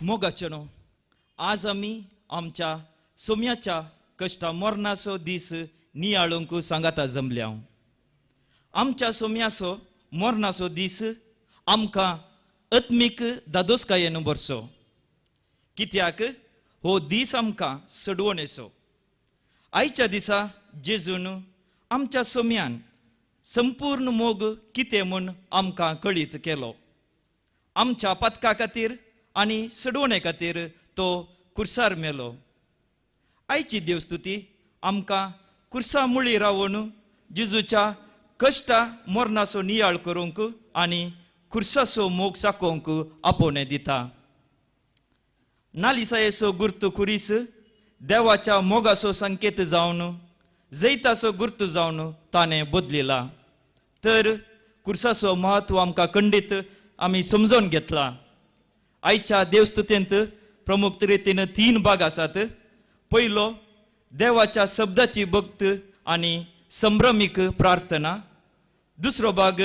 मोगाचेनो, आज आमी आमच्या सोम्याच्या कश्टा मरणाचो दीस नियाळूंक सांगाता जमल्या. आमच्या सोम्याचो मरणाचो दीस आमकां आत्मीक दादोसकायेन भरचो, कित्याक हो दीस आमकां सडवणेचो. आयच्या दिसा जेजून आमच्या सोम्यान संपूर्ण मोग कितें म्हूण आमकां कळीत केलो. आमच्या पातका खातीर आनी सडवणे खातीर तो कुर्सार मेलो. आयची देवस्तुती आमकां कुर्सा मुळी रावन जेजूच्या कश्टा मरणाचो नियाळ करूंक आनी कुर्साचो मोग साकोवंक आपोवणें दिता. नालिसायेचो गुर्तू खुरीस देवाच्या मोगाचो संकेत जावन जैताचो गुर्तू जावन ताणें बदलिला. तर कुर्साचो म्हत्व आमकां खंडीत आमी समजून घेतला. आयच्या देवस्तुतेंत प्रमुख रितीन 3 भाग आसात. पयलो, देवाच्या शब्दाची भक्त आनी संभ्रमीक प्रार्थना. दुसरो भाग,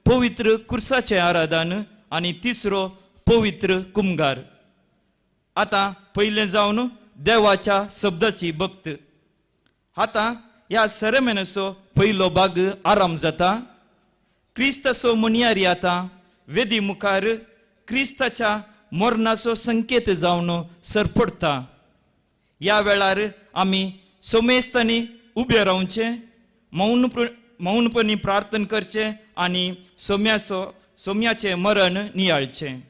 पवित्र कुर्साचें आराधन. आनी तिसरो, पवित्र कुमगार. आतां पयलें जावन देवाच्या शब्दाची भक्त. आतां ह्या सेरेमनीचो पयलो भाग आराम जाता. क्रिस्ताचो मुनियारी आतां वेदी मुखार क्रिस्ताच्या मरणाचो संकेत जावन सरपडटा. ह्या वेळार आमी सोमेस्तांनी उबे रावचें, मौनपणी प्रार्थना करचें आनी सोम्याचें मरण नियाळचें.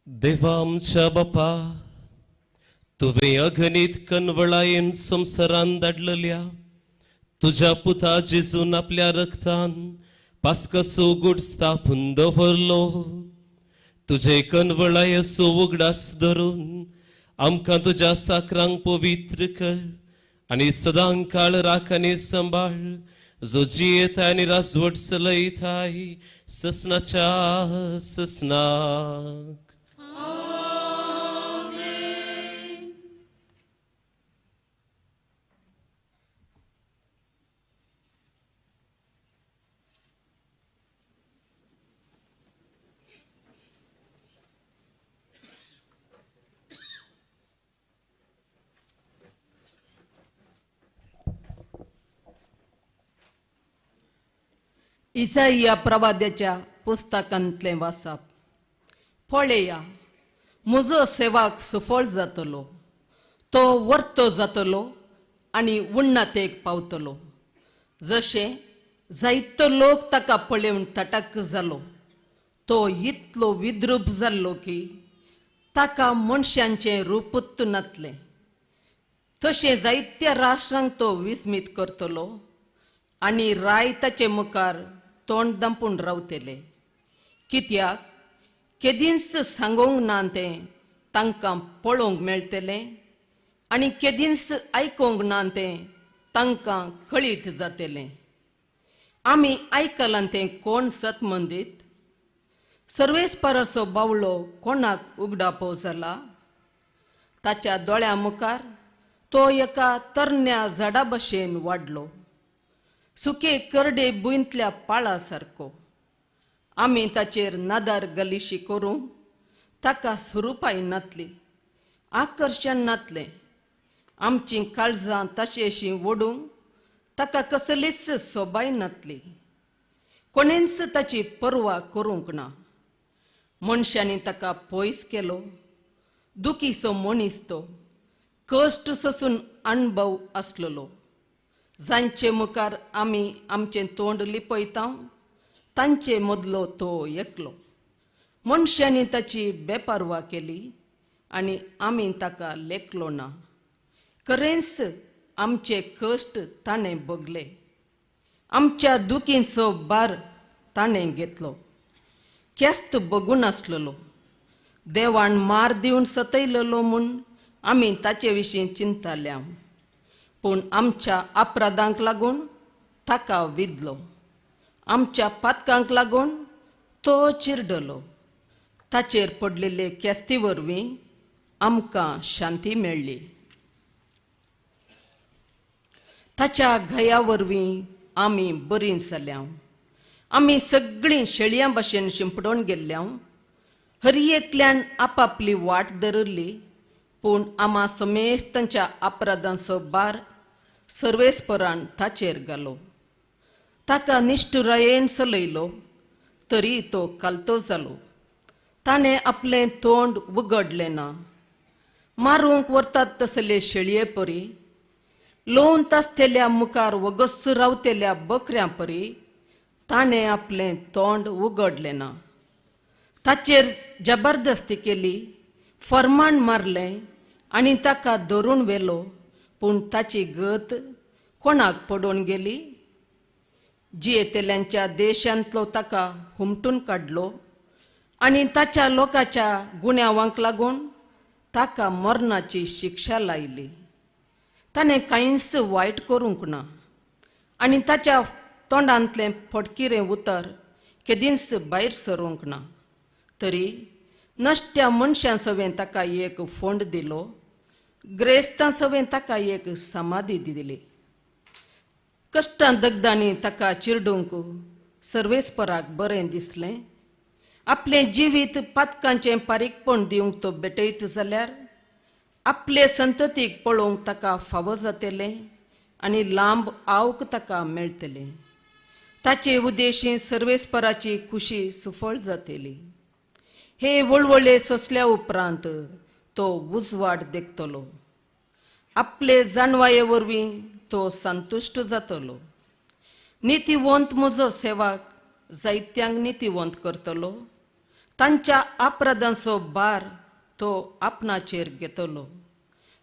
देवा आमच्या बापा, तुवें अगणीत कनवळायेन संवसारान धाडलेल्या तुज्या पुता जेजून आपल्या रक्तान पास्काचो उगड स्थापून दवरलो. तुजे कनवळायेचो उगडास धरून आमकां तुज्या साकरांक पवित्र कर आनी सदां काळ राख आनी सांबाळ, जो जियेताय आनी राजवट चलयताय ससनाच्या ससनाक. इसाईया प्रवाद्याच्या पुस्तकांतलें वाचप. पळया, म्हजो सेवाक सुफळ जातलो, तो वर्तो जातलो आनी उन्नतेक पावतलो. जशें जायतो लोक ताका पळोवन तटक जालो, तो इतलो विद्रूप जाल्लो की ताका मनशांचें रूपूच नातलें. तशें जायत्या राष्ट्रांक तो विस्मीत करतलो आनी राय ताचे मुखार तोंड दांपून रावतले. कित्याक केदींच सांगूंक ना तें तांकां पळोवंक मेळटलें आनी केदींच आयकूंक ना तें तांकां कळीत जातलें. आमी आयकलां तें कोण सत मंदीत? सर्वेस्पराचो बावलो कोणाक उगडापो जाला? ताच्या दोळ्यां मुखार तो एका तरण्या झाडा भशेन वाडलो, सुके करडे भुंयतल्या पाळा सारको. आमी ताचेर नादार गलिशी करूंक ताका स्वरुपाय नातली, आकर्शण नातलें. आमचीं काळजां ताचेशी ओडूंक ताका कसलीच सोबाय नातली. कोणेंच ताची पर्वा करूंक ना. मनशांनी ताका पयस केलो. दुखीचो मनीस तो, कश्ट सोसून अणभव आसलेलो. जांचे मुखार आमी आमचें तोंड लिपयता तांचे मदलो तो एकलो. मनशांनी ताची बेपर्वा केली आनी आमी ताका लेखलो ना. खरेंच आमचे कश्ट ताणें भोगले, आमच्या दुखींचो भार ताणें घेतलो. केस्त भोगून आसलेलो, देवान मार दिवन सतयलेलो म्हूण आमी ताचे विशीं चिंताल्या. पूण आमच्या अपराधांक लागून ताका विदलो, आमच्या पातकांक लागून तो चिरडलो. ताचेर पडलेले केस्ती वरवीं आमकां शांती मेळ्ळी. ताच्या घाया वरवीं आमी बरीं जाल्या. आमी सगळीं शेळयां भशेन शिंपडून गेल्ल्या. हर एकल्यान आपापली वाट धरिल्ली, पूण आमा समेस्त तांच्या अपराधांचो भार सर्वेस्परान ताचेर घालो. ताका निश्ठुरायेन चलयलो तरी तो कालतो जालो. ताणें आपलें तोंड उगडलें ना. मारूंक व्हरतात तसले शेळये परी, लोवन तासतेल्या मुखार वगस रावतेल्या बकऱ्यां परी ताणें आपलें तोंड उगडलें ना. ताचेर जबरदस्ती केली, फर्मान मारलें आनी ताका धरून व्हेलो. पूण ताची गत कोणाक पडून गेली? जियेतल्यांच्या देशांतलो ताका हुमटून काडलो आनी ताच्या लोकांच्या गुन्यांवांक लागून ताका मरणाची शिक्षा लायली. ताणें कांयच वायट करूंक ना आनी ताच्या तोंडांतलें फटकिरें उतर केदींच भायर सरूंक ना. तरी नश्ट्या मनशां सवें ताका एक फोंड दिलो, ग्रेस्तां सवें ताका एक समाधी दिली. कश्टां दगदांनी ताका चिरडूंक सर्वेस्पराक बरें दिसलें. आपलें जिवीत पातकांचें पारीकपण दिवंक तो भेटयत जाल्यार आपले संततीक पळोवंक ताका फावो जातलें आनी लांब आवक ताका मेळटलें. ताचे उद्देशी सर्वेस्पराची खुशी सुफळ जातली. हे वळवळे सोंसल्या उपरांत तो उजवाड देखतलो. आपले जाणवाये वरवीं तो संतुश्ट जातलो. नितीवंत म्हजो सेवक जायत्यांक नितीवंत करतलो. तांच्या अपराधांचो भार तो आपणाचेर घेतलो.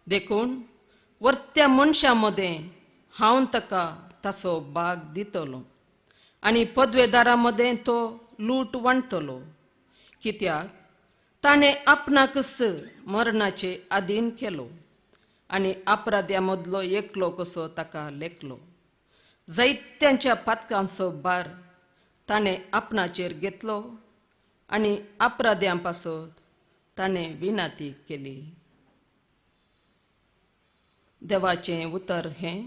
देखून वर्त्या मनशां मदें हांव ताका ताचो भाग दितलो आनी पदवेदारां मदें तो लूट वांटतलो. कित्याक ताणें आपणाकच मरणाचे आदीन केलो आनी अपराध्या मदलो एकलो कसो ताका लेखलो. जायत्यांच्या पातकांचो भार ताणें आपणाचेर घेतलो आनी अपराध्यां पासत ताणें विनंती केली. देवाचें उतर हें.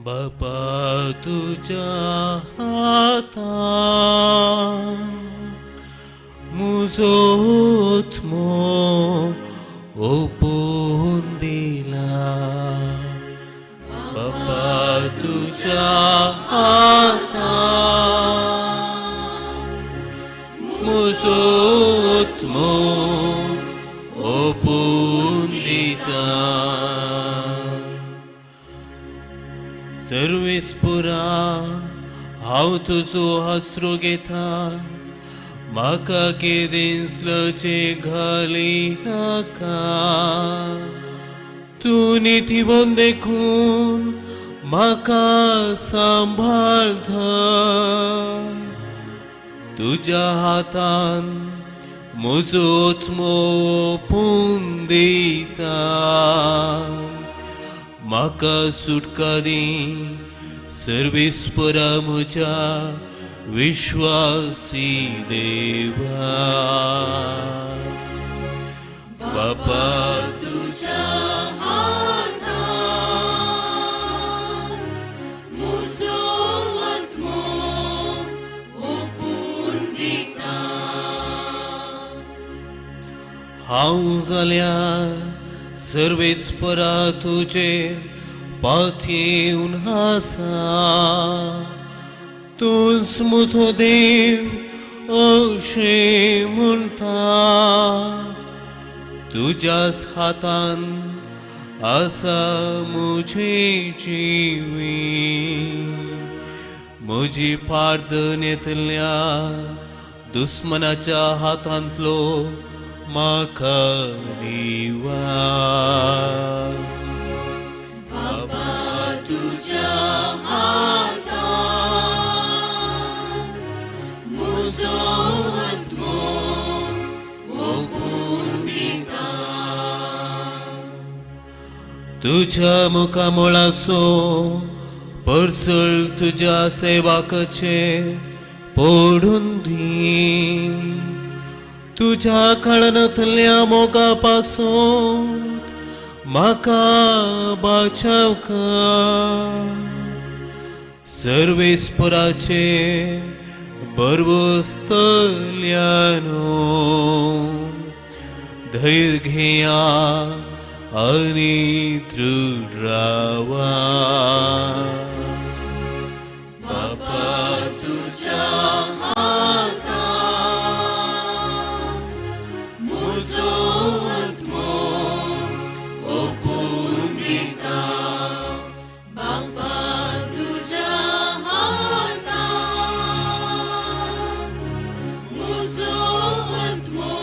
बापा तुझ्या हातान मुजो आत्मो ओपून दिला. बापा तुझ्या तुझ्या हातान म्हजो आत्मो ओपून दिता. सर्वेस्पुरा हांव तुजो आसरो घेता, म्हाका केदींच लजे घाली नाका. तूं नितीवंत देखून म्हाका सांबाळ धर. तुज्या हातान म्हजो आत्मो ओपून दिता. म्हाका सुटका दी सर्वेस्परा म्हज्या विश्वासी देवा. बाबा तुझ्या हातान म्हजो आत्मो ओपून दिता. हांव जाल्यार सर्वेस्परा तुजेर पातयेवन आसा. तूंच म्हजो देव अशें म्हणटा. तुज्याच हातान आसा म्हजें जिवीत. म्हजी पार्दन येतल्या दुस्मनाच्या हातांतलो म्हाका निवार. बाबा तुझ्या हातान म्हजो आत्मो ओपून दिता. तुझ्या मुखामळाचो परसळ तुज्या सेवाकाचेर पडून दी. तुज्या कळनांतल्या मोगा पासून म्हाका बाचाव कर. सर्वेस्पराचे बरवस्तल्यानो धैर्य घेया आनी दृढ रावा. बाबा तुझ्या हातान म्हजो आत्मो ओपून दिता. बाबा तुझ्या हातान म्हजो आत्मो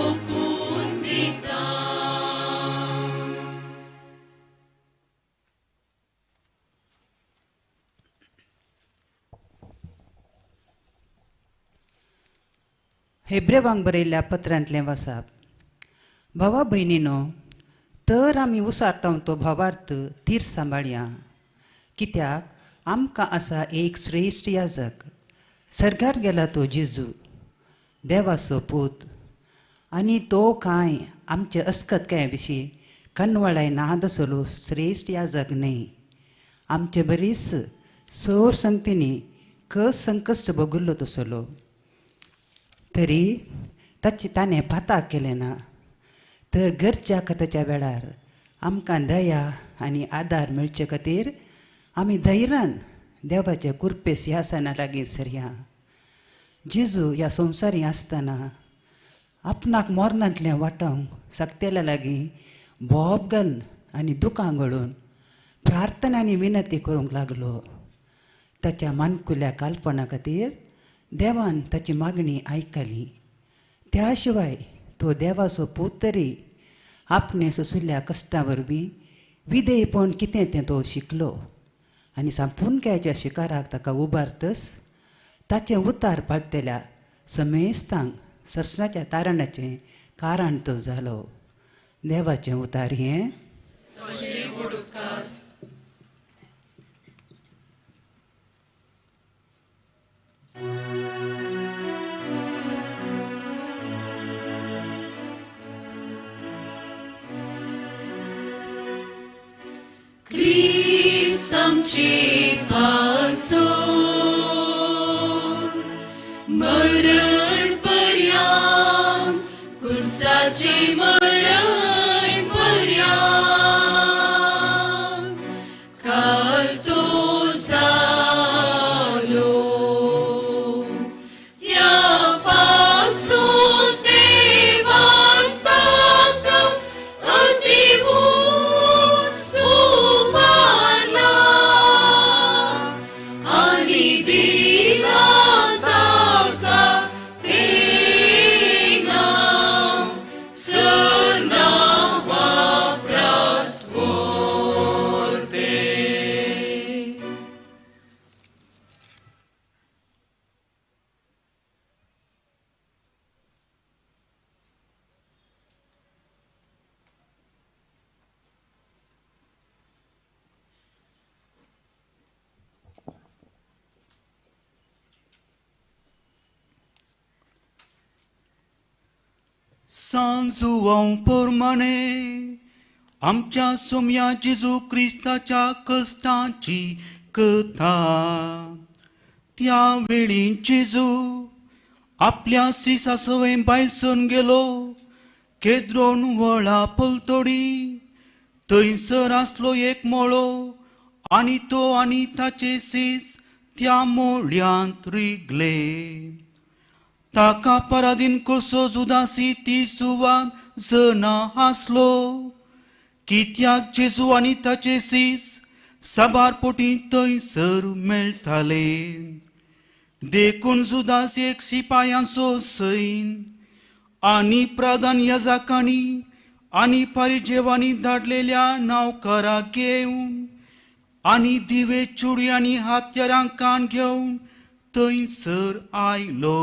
ओपून दिता. हेब्रेवांक बरयल्ल्या पत्रांतलें वासाप. भावा भयणीनो, तर आमी उसारता तो भावार्थ धीर सांबाळया, कित्याक आमकां आसा एक श्रेश्ठ याजक, सर्गार गेला तो जेजू, देवाचो पूत, आनी तो कांय आमचे अस्कतकाये विशीं कनवळाय ना दसलो श्रेश्ठ याजक न्हय. आमचे बरीच सर संगतींनी कस संकश्ट भोगिल्लो तसलो, तरी ताची ताणें पाताक केलें ना. तर गरच्या कथेच्या वेळार आमकां दया आनी आदार मेळचे खातीर आमी धैर्यान देवाचे कृपे सिंहासना लागीं सरया. जेजू ह्या संवसारी आसतना आपणाक मरणांतलें वाटावंक सक्तेल्या लागीं बोब घालून आनी दुकां गळून प्रार्थना आनी विनंती करूंक लागलो. ताच्या मानकुल्या कालपणा खातीर देवान ताची मागणी आयकली. त्या शिवाय तो देवाचो पूत तरी आपणे सोंशिल्ल्या कश्टां वरवीं विधेयपण कितें तें तो शिकलो आनी सांपुनकायच्या शिकाराक ताका उबारतच ताचें उतार पाडटल्या समेस्तांक ससनाच्या तारणाचें कारण तो जालो. देवाचें उतार हें. क्रिस्त आमचे पासून मरण पर्यंत, कुर्साचे मरण पर्यंत, काल तो सांजुवांव प्रमाणे आमच्या सोम्या जेजू क्रिस्ताच्या कश्टांची कथा. त्या वेळी जेजू आपल्या सिसा सवें भायसून गेलो केद्रोन वळा पलतोडी. थंयसर आसलो एक मळो आनी तो आनी ताचे सीस त्या मोळ्यांत रिगले. ताका परादीन कसो जुदासी ती सुवात जना आसलो, कित्याक जेजू आनी ताचे सीस साबार पोटी थंयसर मेळटाले. देखून जुदास एक शिपायांचो सैन आनी प्रधान याजकांनी आनी पारिजेवांनी धाडलेल्या नावकाराक घेवन आनी दिवे चुडी आनी हत्यारां कान घेवन थंयसर आयलो.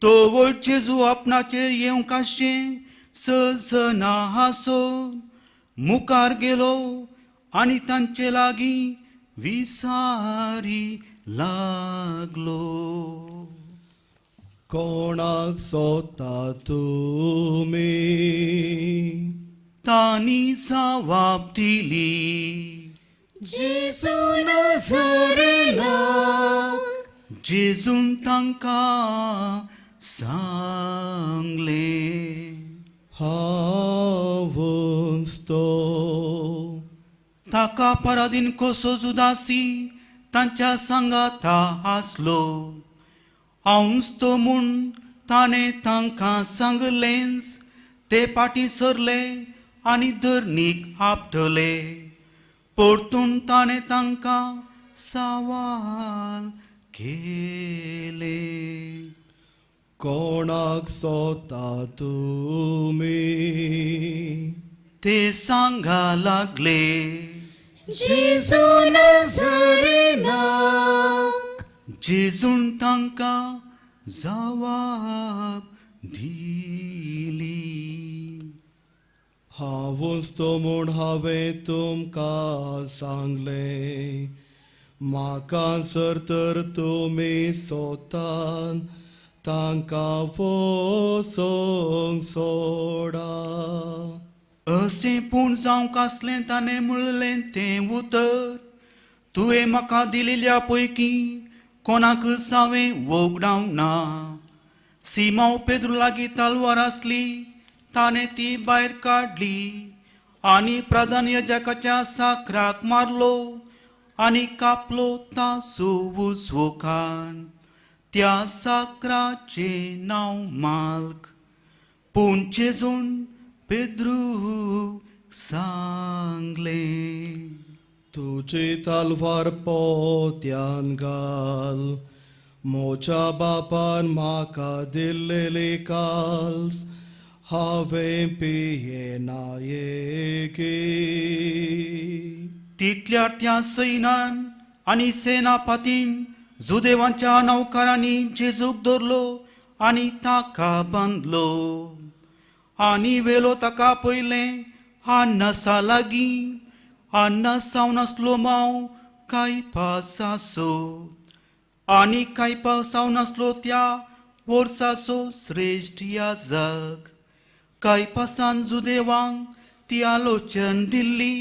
तो वळ जेजू आपणाचेर येवंक आशें सजना हासोन मुखार गेलो आनी तांचे लागीं विसारी लागलो. कोणाक सोदता तुमी? तांणी जवाब दिली, जेजू नाझरेनाक. जेजून तांकां सांगलें, हांवूच तो. ताका परादीन कसो जुदासी तांच्या सांगाता आसलो. हांवूच तो म्हूण ताणें तांकां सांगलेंच. ते फाटीं सरले आनी धरणीक आपटले. परतून ताणें तांकां सवाल केलें, कोणाक सोदता तुमी? ते सांगा लागले, जेजू नाझरेनाक. जेजून तांकां जवाब दिली, हांवूच तो म्हूण हांवें तुमकां सांगलें. म्हाका सर तर तुमी सोदतात तांकां वचोंक सोडा. अशें पूण जावंक आसलें ताणें म्हणलें तें उतर, तुवें म्हाका दिलेल्या पैकी कोणाकच हांवें वगडावंक ना. सिमांव पेद्रू लागीं तलवार आसली, ताणें ती भायर काडली आनी प्रधान याजकाच्या साकराक मारलो आनी कापलो ताचो उजवो कान. त्या साकराचें नांव माल्क. पूण जेजून पेद्रूक सांगलें, तुजी तलवार पोत्यान घाल. म्हज्या बापान म्हाका दिल्लेली काल्स हांवें पियेनाये गे. तितल्यार त्या सैनान आनी सेनापतीन जुदेवांच्या नौकरांनी जेजूक धरलो आनी ताका बांदलो आनी वेलो ताका पयलें आन्नासा लागीं. आन्नास जावन आसलो मांव कायपास आसो आनी कायपास जावन आसलो त्या वर्साचो श्रेश्ठ याजक. कायपासान जुदेवांक ती आलोचन दिल्ली,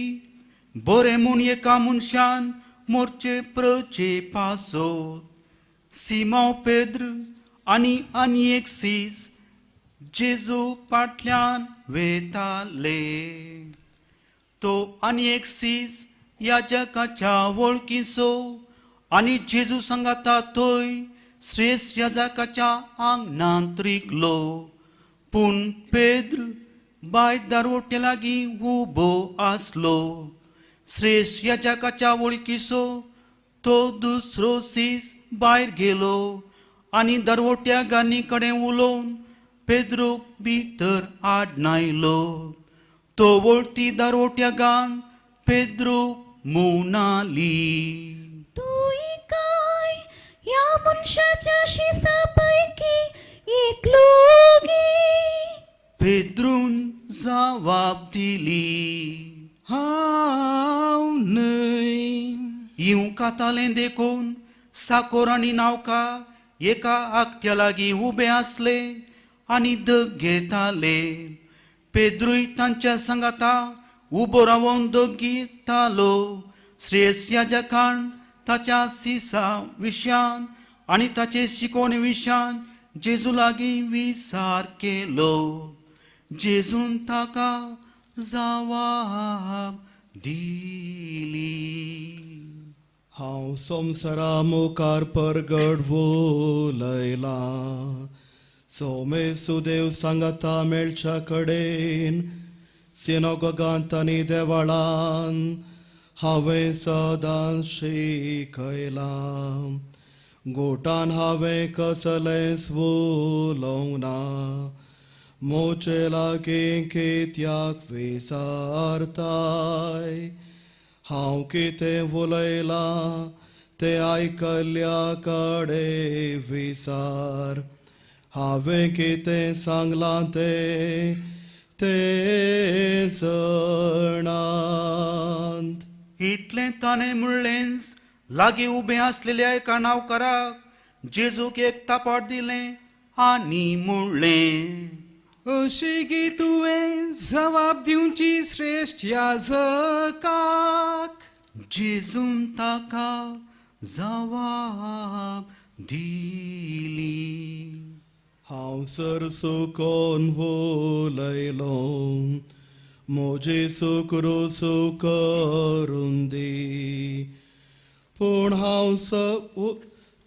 बरें म्हूण एका मनशान मोरचे प्रचे पासत. सिमांव पेद्र आनी आनी एक सीस जेजू फाटल्यान वेताले. तो आनी एक सीस याजकाच्या वळखीचो आनी जेजू सांगाता थंय श्रेश्ठ याजकाच्या आंगणांत रिगलो. पूण पेद्र भायर दारवटे लागीं उबो आसलो. श्रेश्ठ याजकाच्या वळखीचो तो दुसरो सीस भायर गेलो आनी दरवट्या गानी कडेन उलोवन पेद्रूक भितर आडनायलो. तो वळती दारवट्या गान पेद्रूक म्हणाली, तूं काय ह्या मनशाच्या शिसा पैकी एकलो गे? पेद्रून जवाब दिली, हांव न्हय. येवंक जातालें देखून साकोर आनी नावका एका आकट्या लागीं उबे आसले आनी दग घेताले. पेद्रूय तांच्या सांगाता उबो रावन दग घेतालो. श्रेष्ठ याजकान ताच्या सिसा विशयान आनी ताचे शिकवणे विशयान जेजू लागीं विचार केलो. जेजून ताका जवाब दिली. हांव संवसारा मुखार परगट उलयलां. सोमे सुदेव सांगाता मेळच्या कडेन सिनोगोगांत आनी देवळान हांवें सदांच शिकयलां. गोटान हांवें कसलेंच उलोवंक ना. मोचे लागीं कित्याक विचारताय? हांव कितें उलयलां तें आयकल्ल्या कडेन विचार. हांवें कितें सांगलां तें तें जाणात. इतलें ताणें म्हणलेंच लागीं उबें आसलेल्या एका नावकाराक जेजूक एक तापाट दिलें आनी म्हणलें, अशी गी तुवें जबाब दिवची श्रेष्ठ याजकाक. जेजून ताका जबाब दिली. हांव सरसुकोन उलयलो. म्हजी सुक्रूसू करून दी. पूण हांव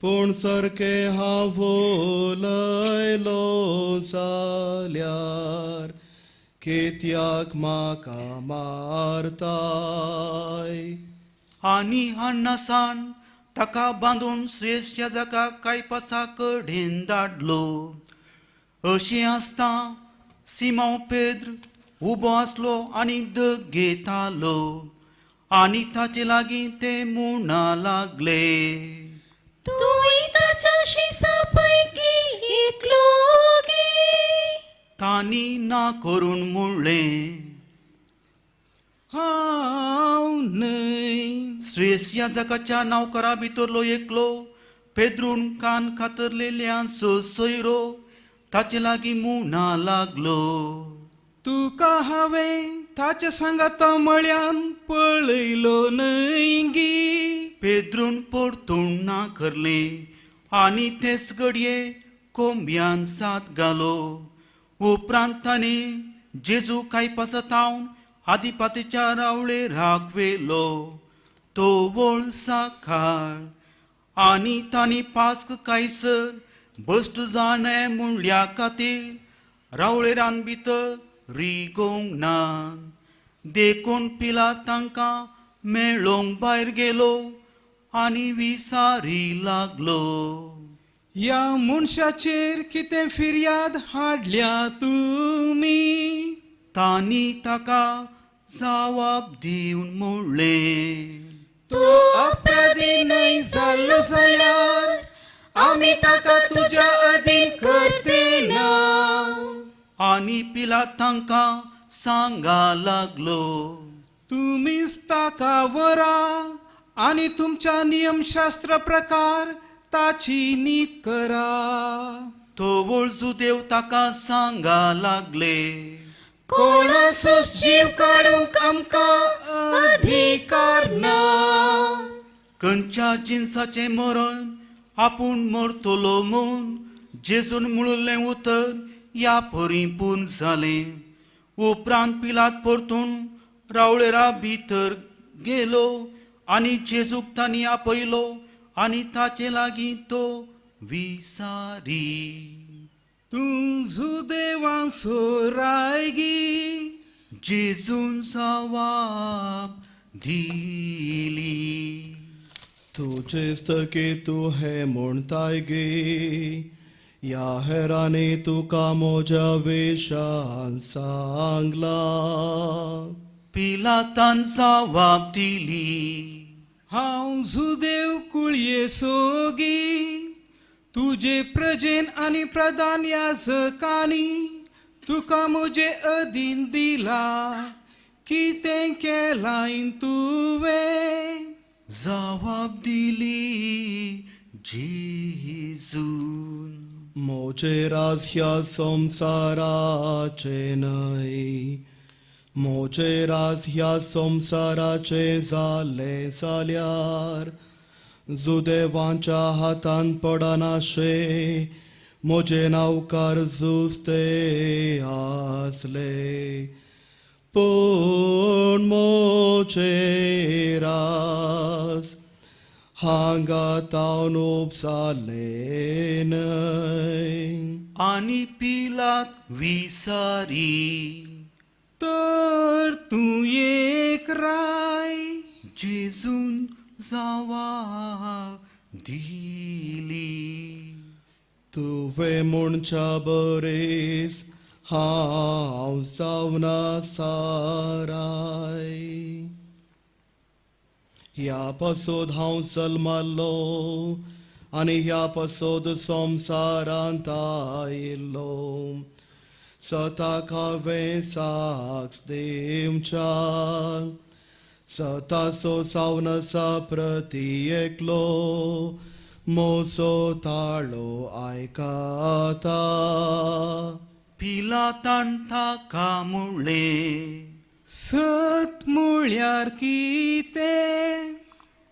पूण सारकें हांव उलयलो जाल्यार कित्याक म्हाका मारताय? आनी हन्नासान ताका बांदून श्रेष्ठ याजकाक कायपासा कडेन धाडलो. अशें आसता सिमांव पेद्र उबो आसलो आनी दग घेतालो आनी ताचे लागीं ते म्हणा लागले, तूंय ताच्या शिसा पैकी एकलो गे? तांणी ना करून म्हणलें, हांव न्हय. श्रेष्ठ याजकाच्या नावकारा भितरलो एकलो पेद्रून कान कातरलेल्यांचो सोयरो ताचे लागीं म्हणा लागलो, तुका हांवें ताच्या सांगाता मळ्यान पळयलो न्हय गी? पेद्रून परतून ना करलें आनी तेच घडये कोंब्यान सात घालो. उपरांत ताणें जेजू कायपासा थावन आदिपातीच्या रावळेराक व्हेलो. तो वळ साकाळ आनी तांणी पास्क कायसर बश्ट जाणें म्हणल्या खातीर रावळेरान भितर रिगोवंक ना. देखून पिलात तांकां मेळोवंक भायर गेलो आनी विसारी लागलो. ह्या मनशाचेर कितें फिर्याद हाडल्या तुमी? तांणी ताका जवाब दिवन म्हणलें, तो अपराधी न्हय जाल्लो जाल्यार आमी ताका तुज्या अधीन करते ना. आनी पिलात तांकां सांगा लागलो, तुमीच ताका व्हरा आनी तुमच्या नियमशास्त्र प्रकार ताची नीत करा. तो वळजू देव ताका सांगा लागले, कोणाचोच जीव काडूंक आमकां अधिकार ना. खंयच्या जिनसाचें मरण आपूण मरतलो म्हूण जेजून म्हणिल्लें उतर ह्या परी पूर्ण जालें. उपरांत पिलात परतून रावळेरा भितर गेलो आनी जेजूक तांणी आपयलो आनी ताचे लागीं तो विसारी. तूं जुदेवांचो रायगी? जेजून जवाब दिली. तुजेच की तूं हें म्हणताय गे? ह्या हेरांनी तुका म्हज्या विशान सांगलां. पिलातान जवाब दिली, हांव जुदेव कुळये सोगी. तुजे प्रजेन आनी प्रधान याजकांनी तुका म्हजे अधीन दिला. कितें केलां तुवें? जवाब दिली जेजून, म्हजें राज ह्या संवसाराचें न्हय. म्हजें राज ह्या संवसाराचें जालें जाल्यार जुदेवांच्या हातान पडनाशें म्हजें नांवकार जुस्ते आसले. पूण म्हजें राज हांगा तावन उपसालें न्हय. आनी पिलात विसारी तर तूं एक राय. जेजून जावा दिली. तुवें म्हणच्या बरेच हांव जावन आसा राय. ह्या पासत हांव जल्माल्लो आनी ह्या पासत संवसारांत आयिल्लो. सताक हांवें साक्ष दिवच्या सताचो जावन आसा प्रती एकलो म्हजो ताळो आयकता. पिलातान ताका म्हणलें सत म्हळ्यार कितें?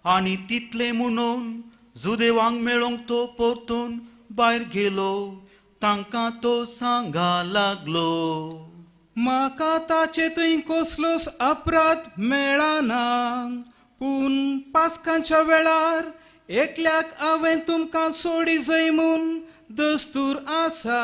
आनी तितलें म्हणून जुदेवांक मेळोंक तो परतून भायर गेलो. तांकां तो सांगा लागलो म्हाका ताचे थंय कसलोच अपराध मेळना. पूण पास्कांच्या वेळार एकल्याक हांवें तुमकां सोडी जाय म्हूण दस्तूर आसा.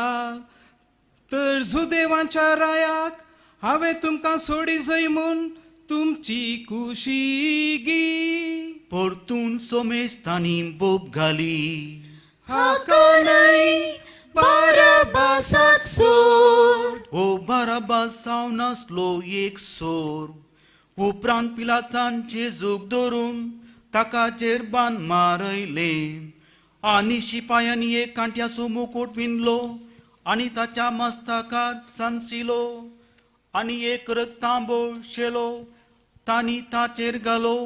तर जुदेवांच्या रायाक हांवें तुमकां सोडी जाय म्हूण तुमची खुशी गी. परतून सोमेस्तांनी बोब घाली हाका न्हय बाराबासाक सोड. ओ बाराबास जावन आसलो एक सोर. उपरांत पिलातान जेजूक धरून ताका जेरबान मारयलें. आनी शिपायांनी एक कांट्याचो मुकूट विणलो आनी ताच्या मस्तकार सांसिलो आनी एक रक्तांबोळ शेलो तांणी ताचेर घालो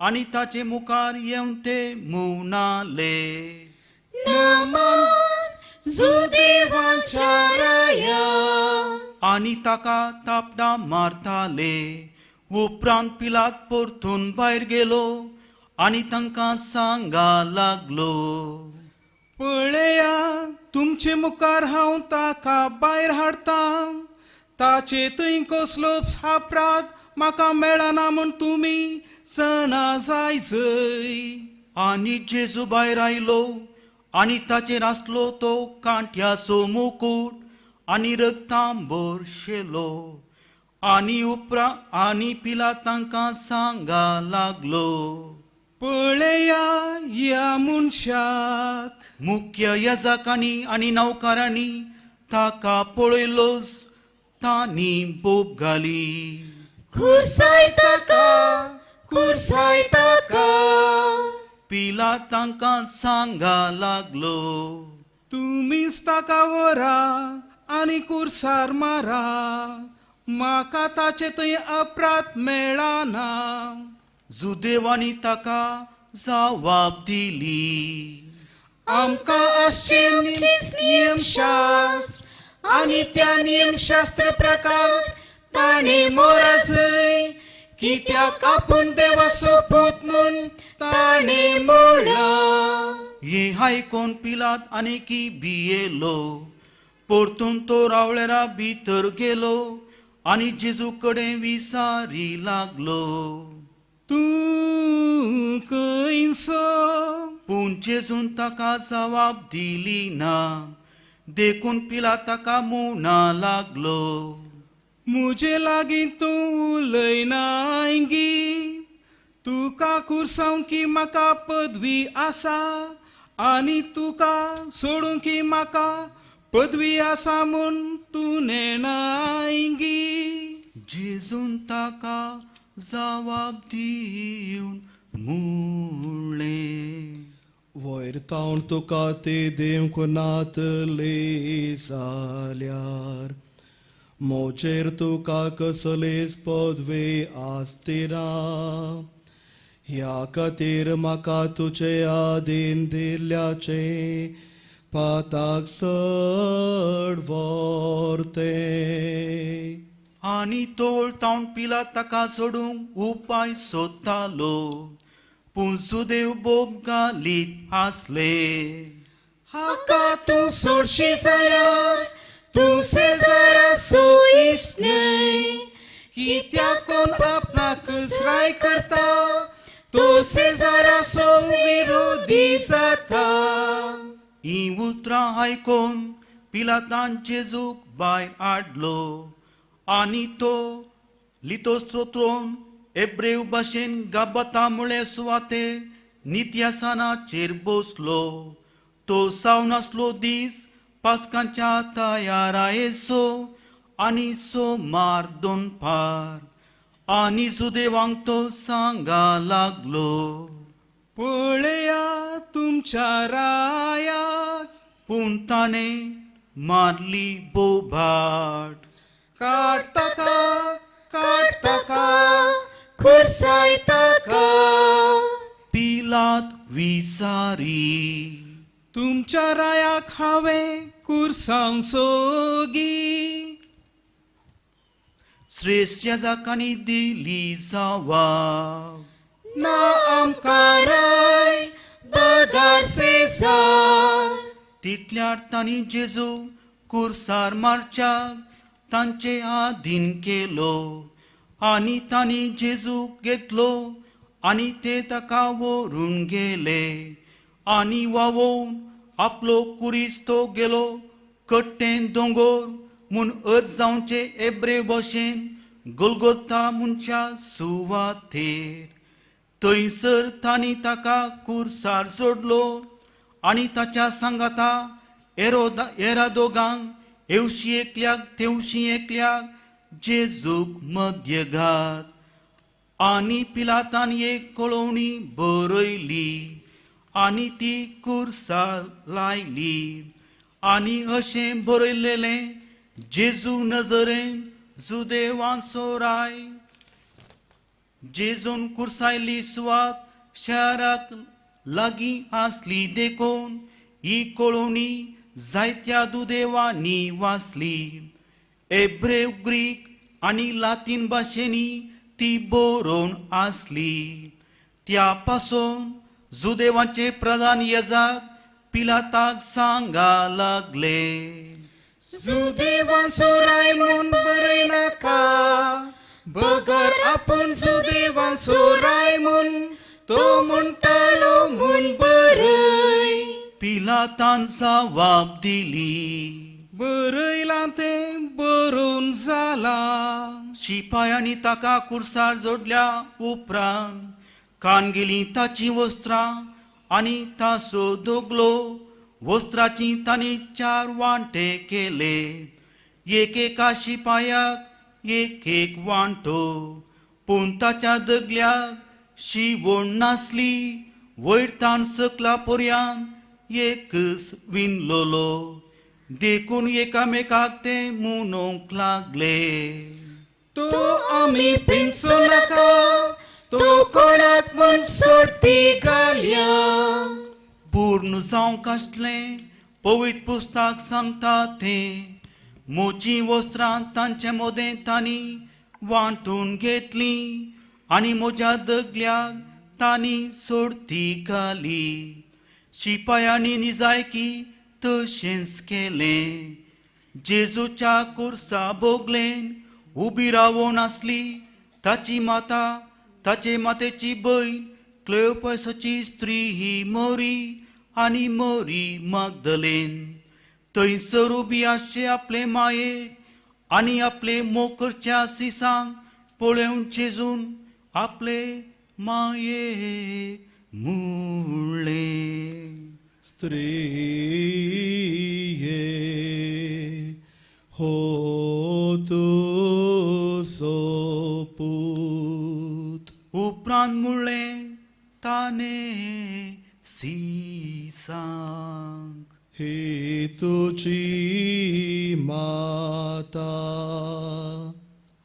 आनी ताचे मुखार येवन ते म्हणाले नमन जुदेवांच्या राया. आनी ताका तापडां मारताले. उपरांत पिलात परतून भायर गेलो आनी तांकां सांगा लागलो पळया तुमचे मुखार हांव ताका भायर हाडटा. ताचे थंय कसलोच अपराध म्हाका मेळना म्हूण तुमी जाणा जाय जय. आनी जेजू भायर आयलो आनी ताचेर आसलो तो कांट्याचो मुकूट आनी रक्तांबर शेलो. आनी उपरांत आनी पिलात तांकां सांगा लागलो पळया ह्या मनशाक. मुख्य याजकांनी आनी नौकरांनी ताका पळयलोच तांणी बोब घाली खुर्साय ताका खुर्साय ताका. पिलात तांकां सांगा लागलो तुमीच ताका व्हरा आनी कुर्सार मारा. म्हाका ताचे थंय अपराध मेळना. जुदेवांनी ताका जवाब दिली आमकां आसचें नियमशास्त्र आनी त्या नियमशास्त्र प्रकार ताणें मोराजय कित्याक आपूण देवाचो पूत म्हूण ताणें म्हणलां. हें आयकून पिलात आनीकी भियेलो. परतून तो रावळेरा भितर गेलो आनी जेजू कडेन विसारी लागलो तूं खंयसो? पूण जेजून ताका जवाब दिली ना. देखून पिलात ताका म्हणा लागलो म्हजे लागीं तूं उलयनाय गी. तुका कुर्सावंक म्हाका पदवी आसा आनी तुका सोडूंक म्हाका पदवी आसा म्हूण तूं नेणाय गी. जेजून ताका जवाब दिवन म्हणलें वयर तावन तुका ती दिवंक नातली जाल्यार म्हजेर तुका कसलीच पदवी आसती ना. ह्या खातीर म्हाका तुजे आदीन दिल्ल्याचें पाताक सड व्हरते. आनी तोळ तावन पिलात ताका सोडूंक उपाय सोदतालो, पूण सुदेव बोब घालीत आसले. हाका तूं सोडशी जाल्यार तूं सेजाराचो इश्ट न्हय, कित्याक कोण आपणाक राय करता तो सेजाराचो विरोधी जाता. हीं उतरां आयकून पिलातान जेजूक भायर हाडलो आनी तो लितोस्त्रोत्रोन एब्रेव भाशेन गाबता म्हळ्ळे सुवातेर नित्यासनाचेर बसलो. तो सावन आसलो दीस पास्कांच्या तयारायेचो आनी सोमार दनपार. आनी जुदेवांक तो सांगा लागलो, पळया तुमच्या रायाक. पूण ताणें मारली बोभाट, काड ताका, काड ताका, खुर्साय ताका. पिलात विसारी, तुमच्या रायाक हांवें कुर्सांव सोगी. श्रेष्ठ याजकांनी दिली जवाब, ना आमकां राय बगर सेजार. तितल्यार तांणी जेजू कुर्सार मारच्याक तांचे आधीन केलो. आनी तांणी जेजूक घेतलो आनी ते ताका व्हरून गेले. आनी वावोवन आपलो कुरीस तो गेलो कट्टेन दोंगोर म्हूण अर्थ जावचे एब्रे भशेन गोलगोता म्हणच्या सुवातेर. थंयसर तांणी ताका कुर्सार सोडलो आनी ताच्या सांगाता एरा दोगांक हेवशी एकल्याक तेवशी एकल्याक जेजूक मध्यघात. आनी पिलातान एक कळोवणी बरयली आनी ती कुर्सार लायली. आनी अशें बरयलेलें, जेजू नजरेन जुदेवांचो राय. जेजून कुर्सायली सुवात शाराक लागीं आसली देखून ही कळोवणी जायत्या दुदेवांनी वाचली. एब्रेव, ग्रीक आनी लातीन भाशेंनी ती बरोवन आसली. त्या पासून जुदेवांचे प्रधान याजक पिलाताक सांगा लागले, जुदेवांचो राय म्हूण बरयनाका, बगर आपूण जुदेवांचो राय म्हूण तो म्हणटालो म्हूण बरय. पिलातान जवाब दिली, बरयलां तें बरोवन जालां. शिपायांनी ताका कुर्सार जोडल्या उपरांत कान गेलीं ताचीं वस्त्रां आनी ताचो दोगलो. वस्त्राचीं तांणी 4 वांटे केले, एकेका शिपायाक एक एक वांटो. पूण ताच्या दगल्याक शिवण नासली, वयर ताण सकला पर्यांत एकच विणलोलो. देखून एकामेकाक ते म्हणूंक लागले, तो आमी पिंजूं नाका, तो कोणाक म्हूण सोडती घालया. पूर्ण जावंक आसलें पवित्र पुस्तक सांगता तें, म्हजीं वस्त्रां तांचे मदें तांणी वांटून घेतलीं आनी म्हज्या दगल्याक तांणी सोडती घाली. शिपायांनी निजायकी तशेंच केलें. जेजूच्या कुर्सा बोगलेन उबी रावोन आसली ताची माता, ताचे मातेची भयण क्लेओपासाची स्त्री ही मोरी आनी मोरी मागदलेन. थंयसर उबी आसचे आपले मायेक आनी आपले मोकरच्या सिसांक पळोवन जेजून आपले मायेक म्हणलें, स्त्रिये हो तुजो पूत. उपरांत म्हणलें ताणें सिसांक, ही तुजी माता.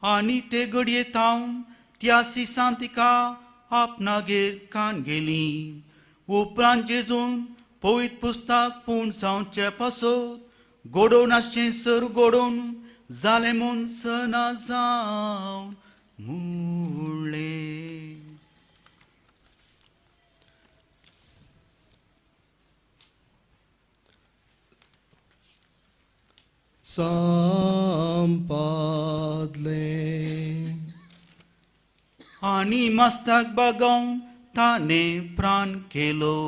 आनी ते घडये तावन त्या सिसान तिका आपणागेर कान गेली. उपरांत जेजून पवित्र पुस्तक पूण जावचे पासत गोडोवन आसचें सर गोडोवन जालें म्हूण सना जावन मुळ्ळें. संपादलें. आनी मस्ताक बागोवन ताणें प्राण केलो.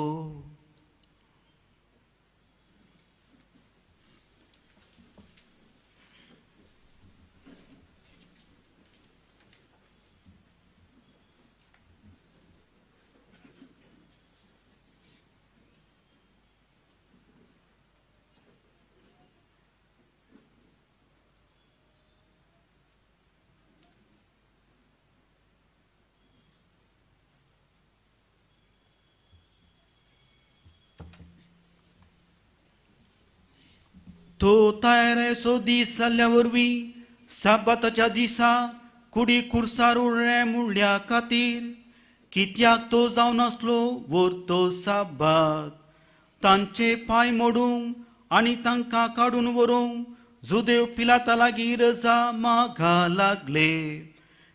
तो तयारेचो दीस जाल्ल्या वरवीं साबाताच्या दिसा कुडी कुर्सार उरलें म्हणल्या खातीर कित्याक तो जावन आसलो वरतो साबात. तांचे पांय मोडूंक आनी तांकां काडून व्हरूंक जुदेव पिलाता लागीं रजा मागा लागले.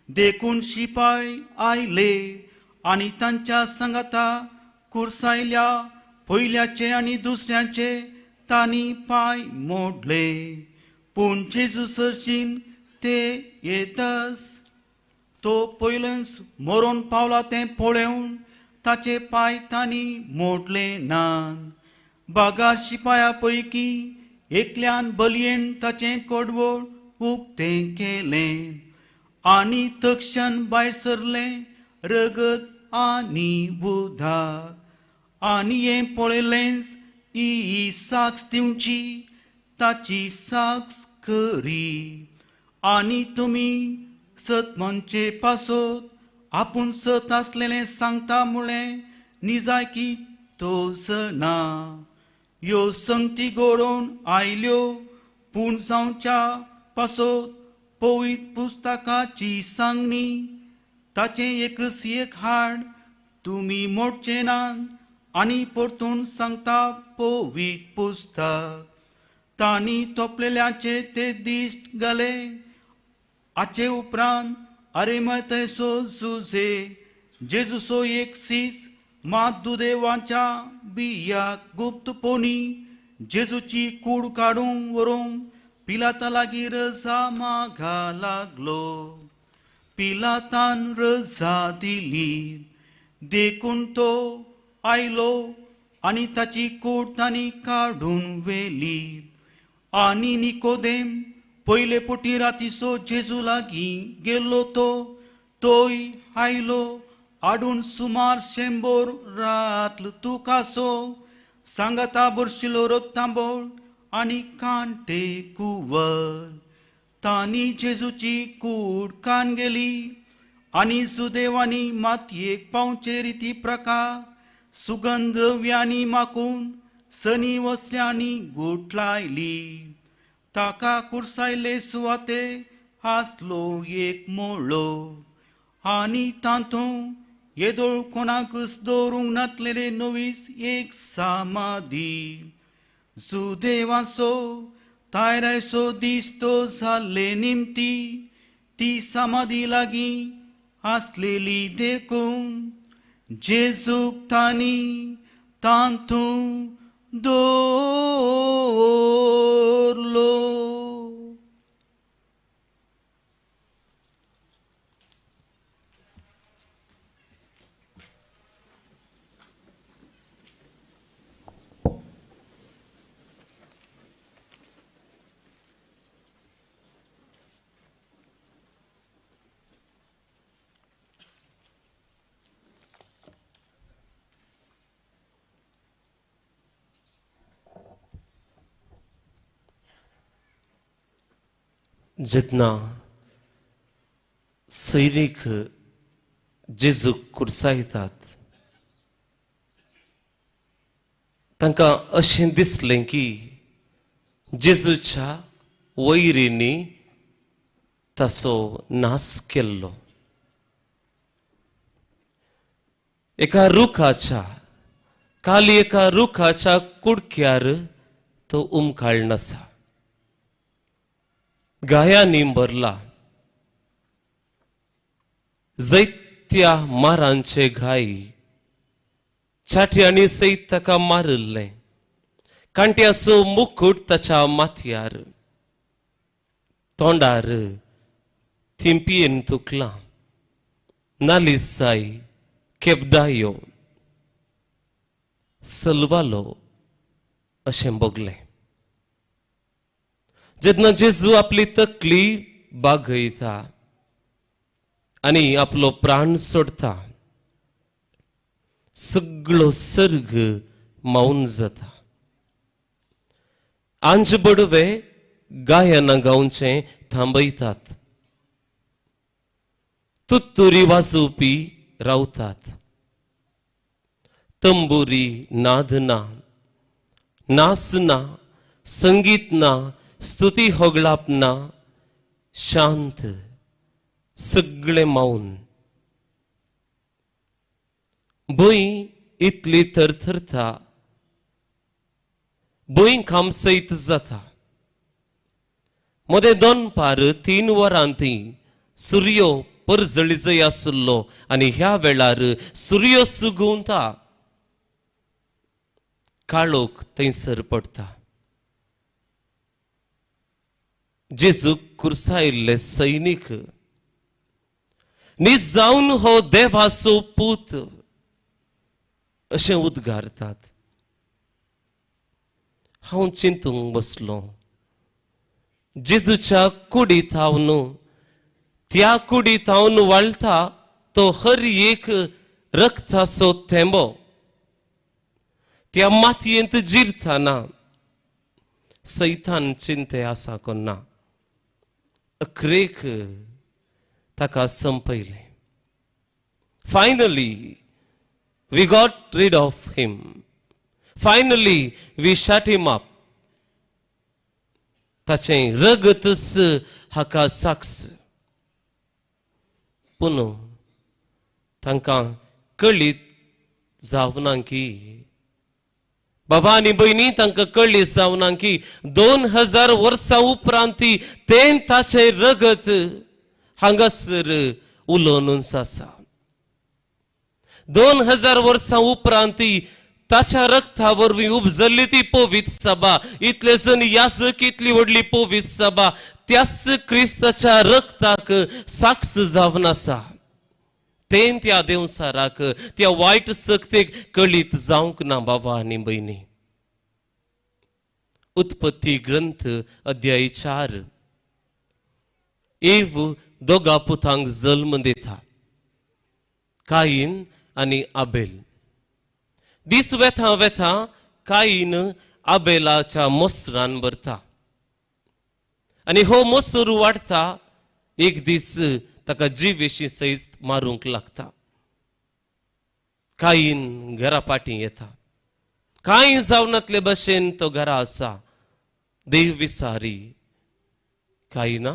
देखून शिपाय आयले आनी तांच्या सांगाता कुर्सायल्या पयल्याचे आनी दुसऱ्याचे तांणी पांय मोडले. पूण जेजू सरशीन ते येतस तो पयलेंच मरोन पावला तें पळोवन ताचे पांय तांणी मोडले ना. बागार शिपाया पैकी एकल्यान बलयेन ताचें कडवळ उक्तें केलें आनी तक्षण भायर सरलें रगत आनी उदक. आनी हें पळयलेंच ही साक्ष दिवची ताची साक्ष करी आनी तुमी सत म्हणचे पासत आपूण सत आसलेलें सांगता म्हळें निजायकी तो जना. ह्यो संगती घडोवन आयल्यो पूण जावच्या पासत पवित्र पुस्तकाची सांगणी ताचें एकच एक हाड तुमी मोडचें नात आनी परतून सांगता पवित्र पुस्तक. तांणी तोपलेल्याचे ते दिश्ट घाले. हाचे उपरांत आरेमतयसो जुजे जेजूचो एक सीस मात दुदेवाच्या बियाक गुप्तपणी जेजूची कूड काडूंक व्हरूंक पिलाता लागीं रजा मागा लागलो. पिलातान रजा दिली देखून तो आयलो आनी ताची कूड तांणी काडून व्हेली. आनी निकोदेम पयले पोटी रातीचो जेजू लागीं गेल्लो तो तोय आयलो हाडून सुमार 100 रातल तुकासो सांगाता बुरशिलो रक्तांबोळ आनी कांटे कुवर. तांणी जेजूची कूड कान गेली आनी सुदेवांनी मातयेक पावचे रिती प्रकार सुगंधव्यांनी माकून सनी वस्त्र्यांनी गुठलायली. ताका कुर्सायले सुवाते आसलो एक मोळो आनी तातूंत येदोळ कोणाकच दवरूंक नातलेले नवीच एक सामाधी. जुदेवाचो तायरायचो दीस तो जाल्ले निमती ती सामाधी लागीं आसलेली देखून जेजूक तांणी तातूंत दवरलो. जेन्ना सैनीक जेजूक कुर्सायतात तांकां अशें दिसलें की जेजूच्या वैरींनी ताचो नाश केल्लो. एका रुखाच्या काल एका रुखाच्या कुडक्यार तो उमकाळ आसा, गायांनी भरला, जैत्या मारांचे घाय, छाटयांनी सयत ताका मारिल्लें, कांट्याचो मुकुट ताच्या माथ्यार, तोंडार थिंपयेन तुकलां, नालिसाय केबदायो सलवालो अशें भोगलें. जेन्ना जेजू आपली तकली बागयता आनी आपलो प्राण सोडता, सगळो सर्ग मावन जाता. आंज बडवे गायना गावचें थांबयतात, तुत्तुरी वाजोवपी रावतात, तंबुरी नाद ना, नाच ना, संगीत ना, स्तुती होगळाप ना, शांत सगळें मावन. भंय इतली थरथरता, भंय खामसयत जाता. मदें दनपार 3 वरां ती सुर्यो परजळी आसलो आनी ह्या वेळार सुर्यो सुगुंता, काळोख थंयसर पडटा. जेजूक कुर्सायल्ले सैनीक न्ही जावन हो देवाचो पूत अशें उद्गारतात. हांव चिंतूंक बसलो, जेजूच्या कुडीत हांव, त्या कुडीत हांव वाळटा तो हर एक रक्ताचो थेंबो त्या मातयेंत जिरतना सैतान चिंते आसा कोन्ना अक्रेक ताका संपयलें. Finally we got rid of him, finally we shut him up. ताचें रगतच हाका साक्ष. पूण तांकां कळीत जावना की बाबा आनी भयणी, तांकां कळीत जावना की 2000 वर्सां उपरांत तें ताचें रगत हांगासर उलोवनूच आसा. 2000 वर्सां उपरांत ताच्या रक्ता वरवीं उपजल्ली ती पवित्र सभा, इतले जण याजक, इतली व्हडली पवित्र सभा त्याच क्रिस्ताच्या रक्ताक साक्ष जावन आसा. तें त्या देवसाराक, त्या वायट शक्तीक कळीत जावंक ना. बाबा आनी भयणी, उत्पत्ती ग्रंथ अध्याय 4, एव दोगा पुतांक जल्म दिता, कायीन आनी आबेल. दीस वेथा वेथा कायीन आबेलाच्या मोसरान भरता आनी हो मोसर वाडटा. एक दीस ताका जिवेशी सयत मारूंक लागता. कायीन घरा पाटी येता, कांय जावनातले भशेन तो घरा आसा. देव विसारी, कायीना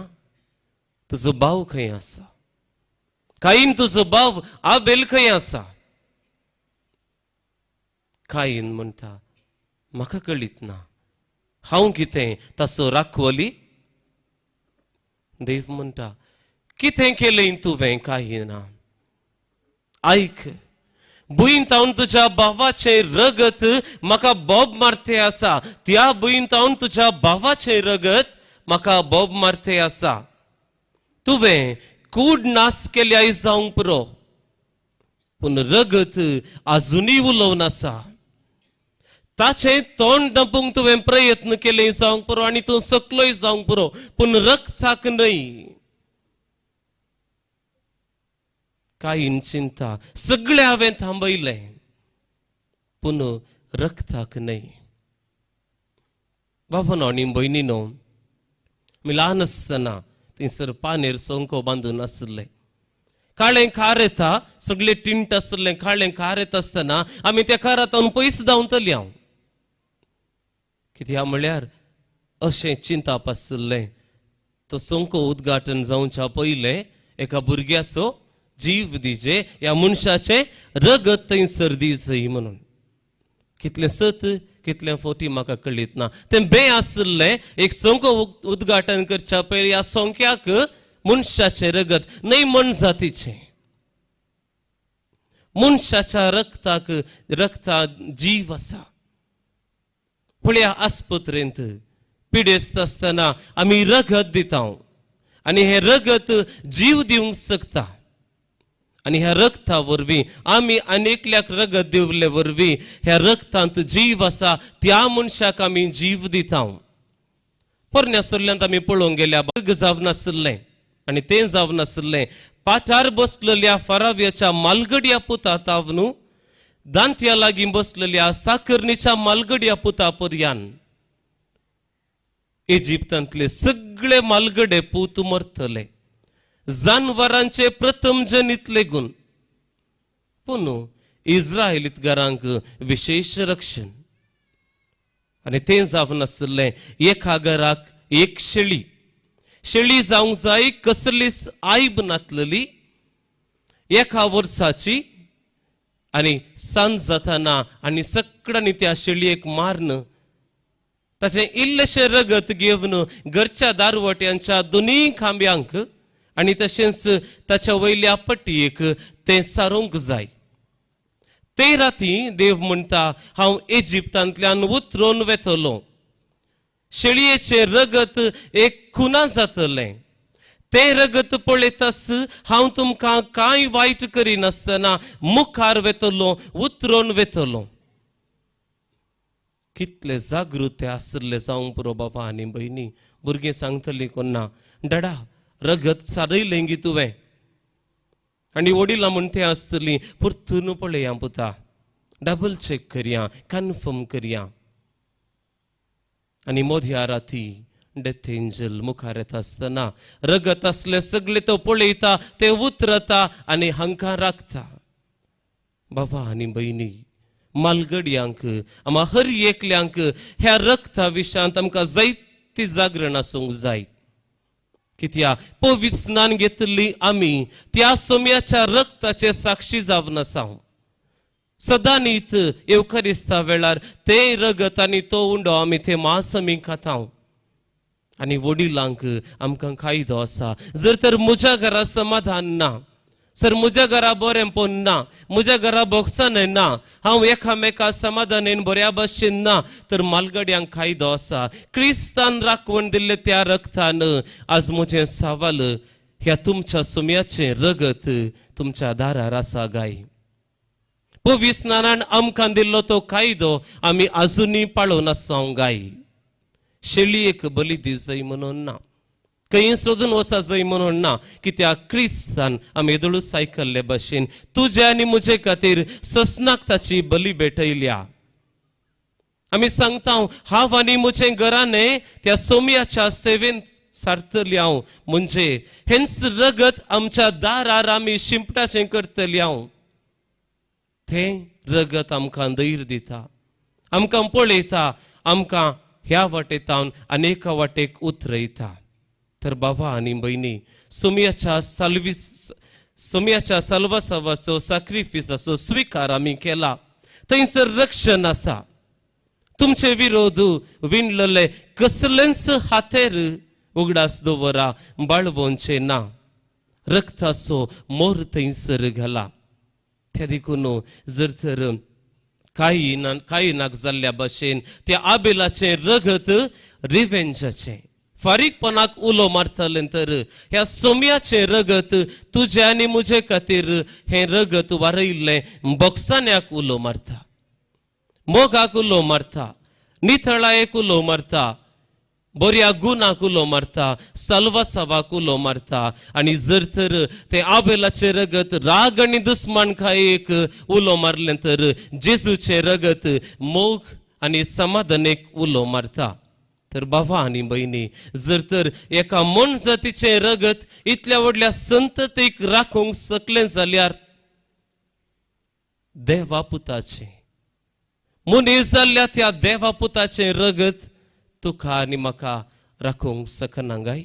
तुजो भाव खंय आसा? कायीन तुजो भाव आबेल खंय आसा? कायीन म्हणटा, म्हाका कळीत ना, हांव कितें ताचो राखवली? देव म्हणटा, कितें केलें तुवें कायीना? आयक, भुंयतावन तुज्या भावाचें रगत म्हाका बोब मारते आसा, त्या भुंयतावन तुज्या भावाचें रगत म्हाका बोब मारते आसा. तुवें कूड नास केल्याय जावंक पुरो, पूण रगत आजुनूय उलोवन आसा. ताचें तोंड दापूंक तुवें प्रयत्न केले जावंक पुरो आनी तूं सकलोय जावंक पुरो, पूण रगताक न्हय. कायीन चिंता, सगळें हांवें थांबयलें पूण रगताक न्हय. बाबानो आनी भयणीनो, आमी ल्हान आसतना थंयसर पानेर सोंको बांदून आशिल्लें, काळें कार येता, सगळें टिंट आशिल्लें, काळें कार येता आसतना आमी त्या कारांत पयस धांवतली हांव. कित्याक म्हळ्यार अशें चिंताप आशिल्लें, तो सोंको उद्घाटन जावच्या पयलें एका भुरग्याचो जीव दिजे, ह्या मनशाचें रगत थंयसर दिजय म्हणून. कितलें सत कितलें फोटी म्हाका कळीत ना. तें बें आशिल्लें एक सोंको उद्घाटन करच्या पयलीं ह्या सोंक्याक मनशाचें रगत न्हय मनजातीचें, मनशाच्या रक्ताक रक्ता जीव आसा. पळया आस्पत्रेंत पिडेस्त आसतना आमी रगत दिता आनी हें रगत जीव दिवंक शकता. आनी ह्या रक्ता वरवीं आमी आनी एकल्याक रगत दिवले वरवीं ह्या रक्तांत जीव आसा त्या मनशाक आमी जीव दिता. पोरण्या सल्ल्यांत आमी पळोवंक गेल्या वर्ग जावन आशिल्लें आनी तें जावन आशिल्लें पाटार बसलेल्या फाराव्याच्या मालगड्या पुता तावनू दांत्या लागीं बसलेल्या साकरणीच्या मालगड्या पुता पर्यान इजिप्तांतले सगळे मालगडे पूत मरतले, जानवरांचे प्रथम जनीत लेगून. पूण इस्रायलीत घरांक विशेष रक्षण आनी तें जावन आशिल्लें एका घराक एक शेळी, शेळी जावंक जाय कसलीच आयब नातलेली, एका वर्साची आनी सांज जाताना आनी सगळ्यांनी त्या शेळयेक मारून ताचें इल्लेशें रगत घेवन घरच्या दारवट्यांच्या दोनूय खांब्यांक आनी तशेंच ताच्या वयल्या पट्टयेक तें सारोवंक जाय. ते राती देव म्हणटा हांव इजिप्तांतल्यान उतरून वेतलो, शेळयेचें रगत एक खुना जातलें, तें रगत पळयताच हांव तुमकां कांय वायट करिनासतना मुखार वेतलो, उतरून वेतलो. कितले जागृत आशिल्ले जावंक पुरो बाबा आनी भयणी. भुरगीं सांगतलीं कोन्ना डडा रगत सारयलें गी तुवें, आनी वडिलां म्हण तें आसतलीं परतून पळया पुता, डबल चॅक करया, कन्फर्म करया. आनी मध्या राती डेथ एंजल मुखार येता आसतना रगत आसलें सगळें तो पळयता, तें उतरता आनी हांकां राखता. बाबा आनी भयणी, मालगड्यांक आमा हर एकल्यांक ह्या रक्ता विशयांत आमकां जायती जागरण आसूंक जाय. कित्याक पवित्र स्नान घेतिल्ली आमी त्या सोम्याच्या रक्ताचे साक्षी जावन आसा. सदांनीत येवकारिस्ता वेळार तें रगत आनी तो उंडो आमी ते मांस आमी खाता. आनी वडिलांक आमकां कायदो आसा, जर तर म्हज्या घरा समाधान ना, सर म्हज्या घरा बरेंपण ना, म्हज्या घरा बोगसाणें ना, हांव एकामेका समाधानेन बऱ्या भशेन ना, तर मालगड्यांक कायदो आसा. क्रिस्तान राखवण दिल्ले त्या रक्तान आज म्हजें सवाल ह्या तुमच्या सुम्याचें रगत तुमच्या दारार आसा गाय. पवित्र स्नानान आमकां दिल्लो तो कायदो आमी आजुनूय पाळोवन आसा गाय. शेळयेक बली दी जाय म्हणून ना, खंय सोदून वचा जाय म्हणून ना, कित्याक क्रिस्तान आमी येदोळूच आयकल्ले भशेन तुजे आनी म्हजे खातीर ससनाक ताची बली भेटयल्या. आमी सांगता हांव आनी म्हजें घराणें त्या सोम्याच्या सेवेंत सारतली हांव, म्हणजे हेंच रगत आमच्या दारार आमी शिंपटाचें करतली हांव. तें रगत आमकां धैर्य दिता, आमकां पळयता, आमकां ह्या वाटेतावन अनेका वाटेक उतरयता. तर बाबा आनी भयणी, सोम्याच्या साल्वासावाचो साक्रिफिसाचो स्विकार आमी केला, थंयसर रक्षण आसा. तुमचे विरोध विणलेले कसलेंच हातेर उगडास दवरा बाळवोनचें ना, रक्ताचो मोर थंयसर घाला. त्या देखून जर तर कायनाक जाल्ल्या भशेन त्या आबेलाचें रगत रिवेंजाचें फारीकपणाक उलो मारतलें, तर ह्या सोम्याचें रगत तुजे आनी म्हजे खातीर हें रगत वारयल्लें बोगसाण्याक उलो मारता, मोगाक उलो मारता, नितळायेक उलो मारता, बऱ्या गुणाक उलो मारता, साल्वासावाक उलो मारता. आनी जर तर तें आबेलाचें रगत राग आनी दुस्मानकायेक उलो मारलें, तर जेजूचें रगत मोग आनी समाधानेक उलो मारता. तर बाबा आनी भयणी, जर तर एका मनजातीचें रगत इतल्या व्हडल्या संततीक राखूंक शकलें जाल्यार देवा पुताचें मनीस जाल्ल्या त्या देवा पुताचें रगत तुका आनी म्हाका राखूंक शकना गाय.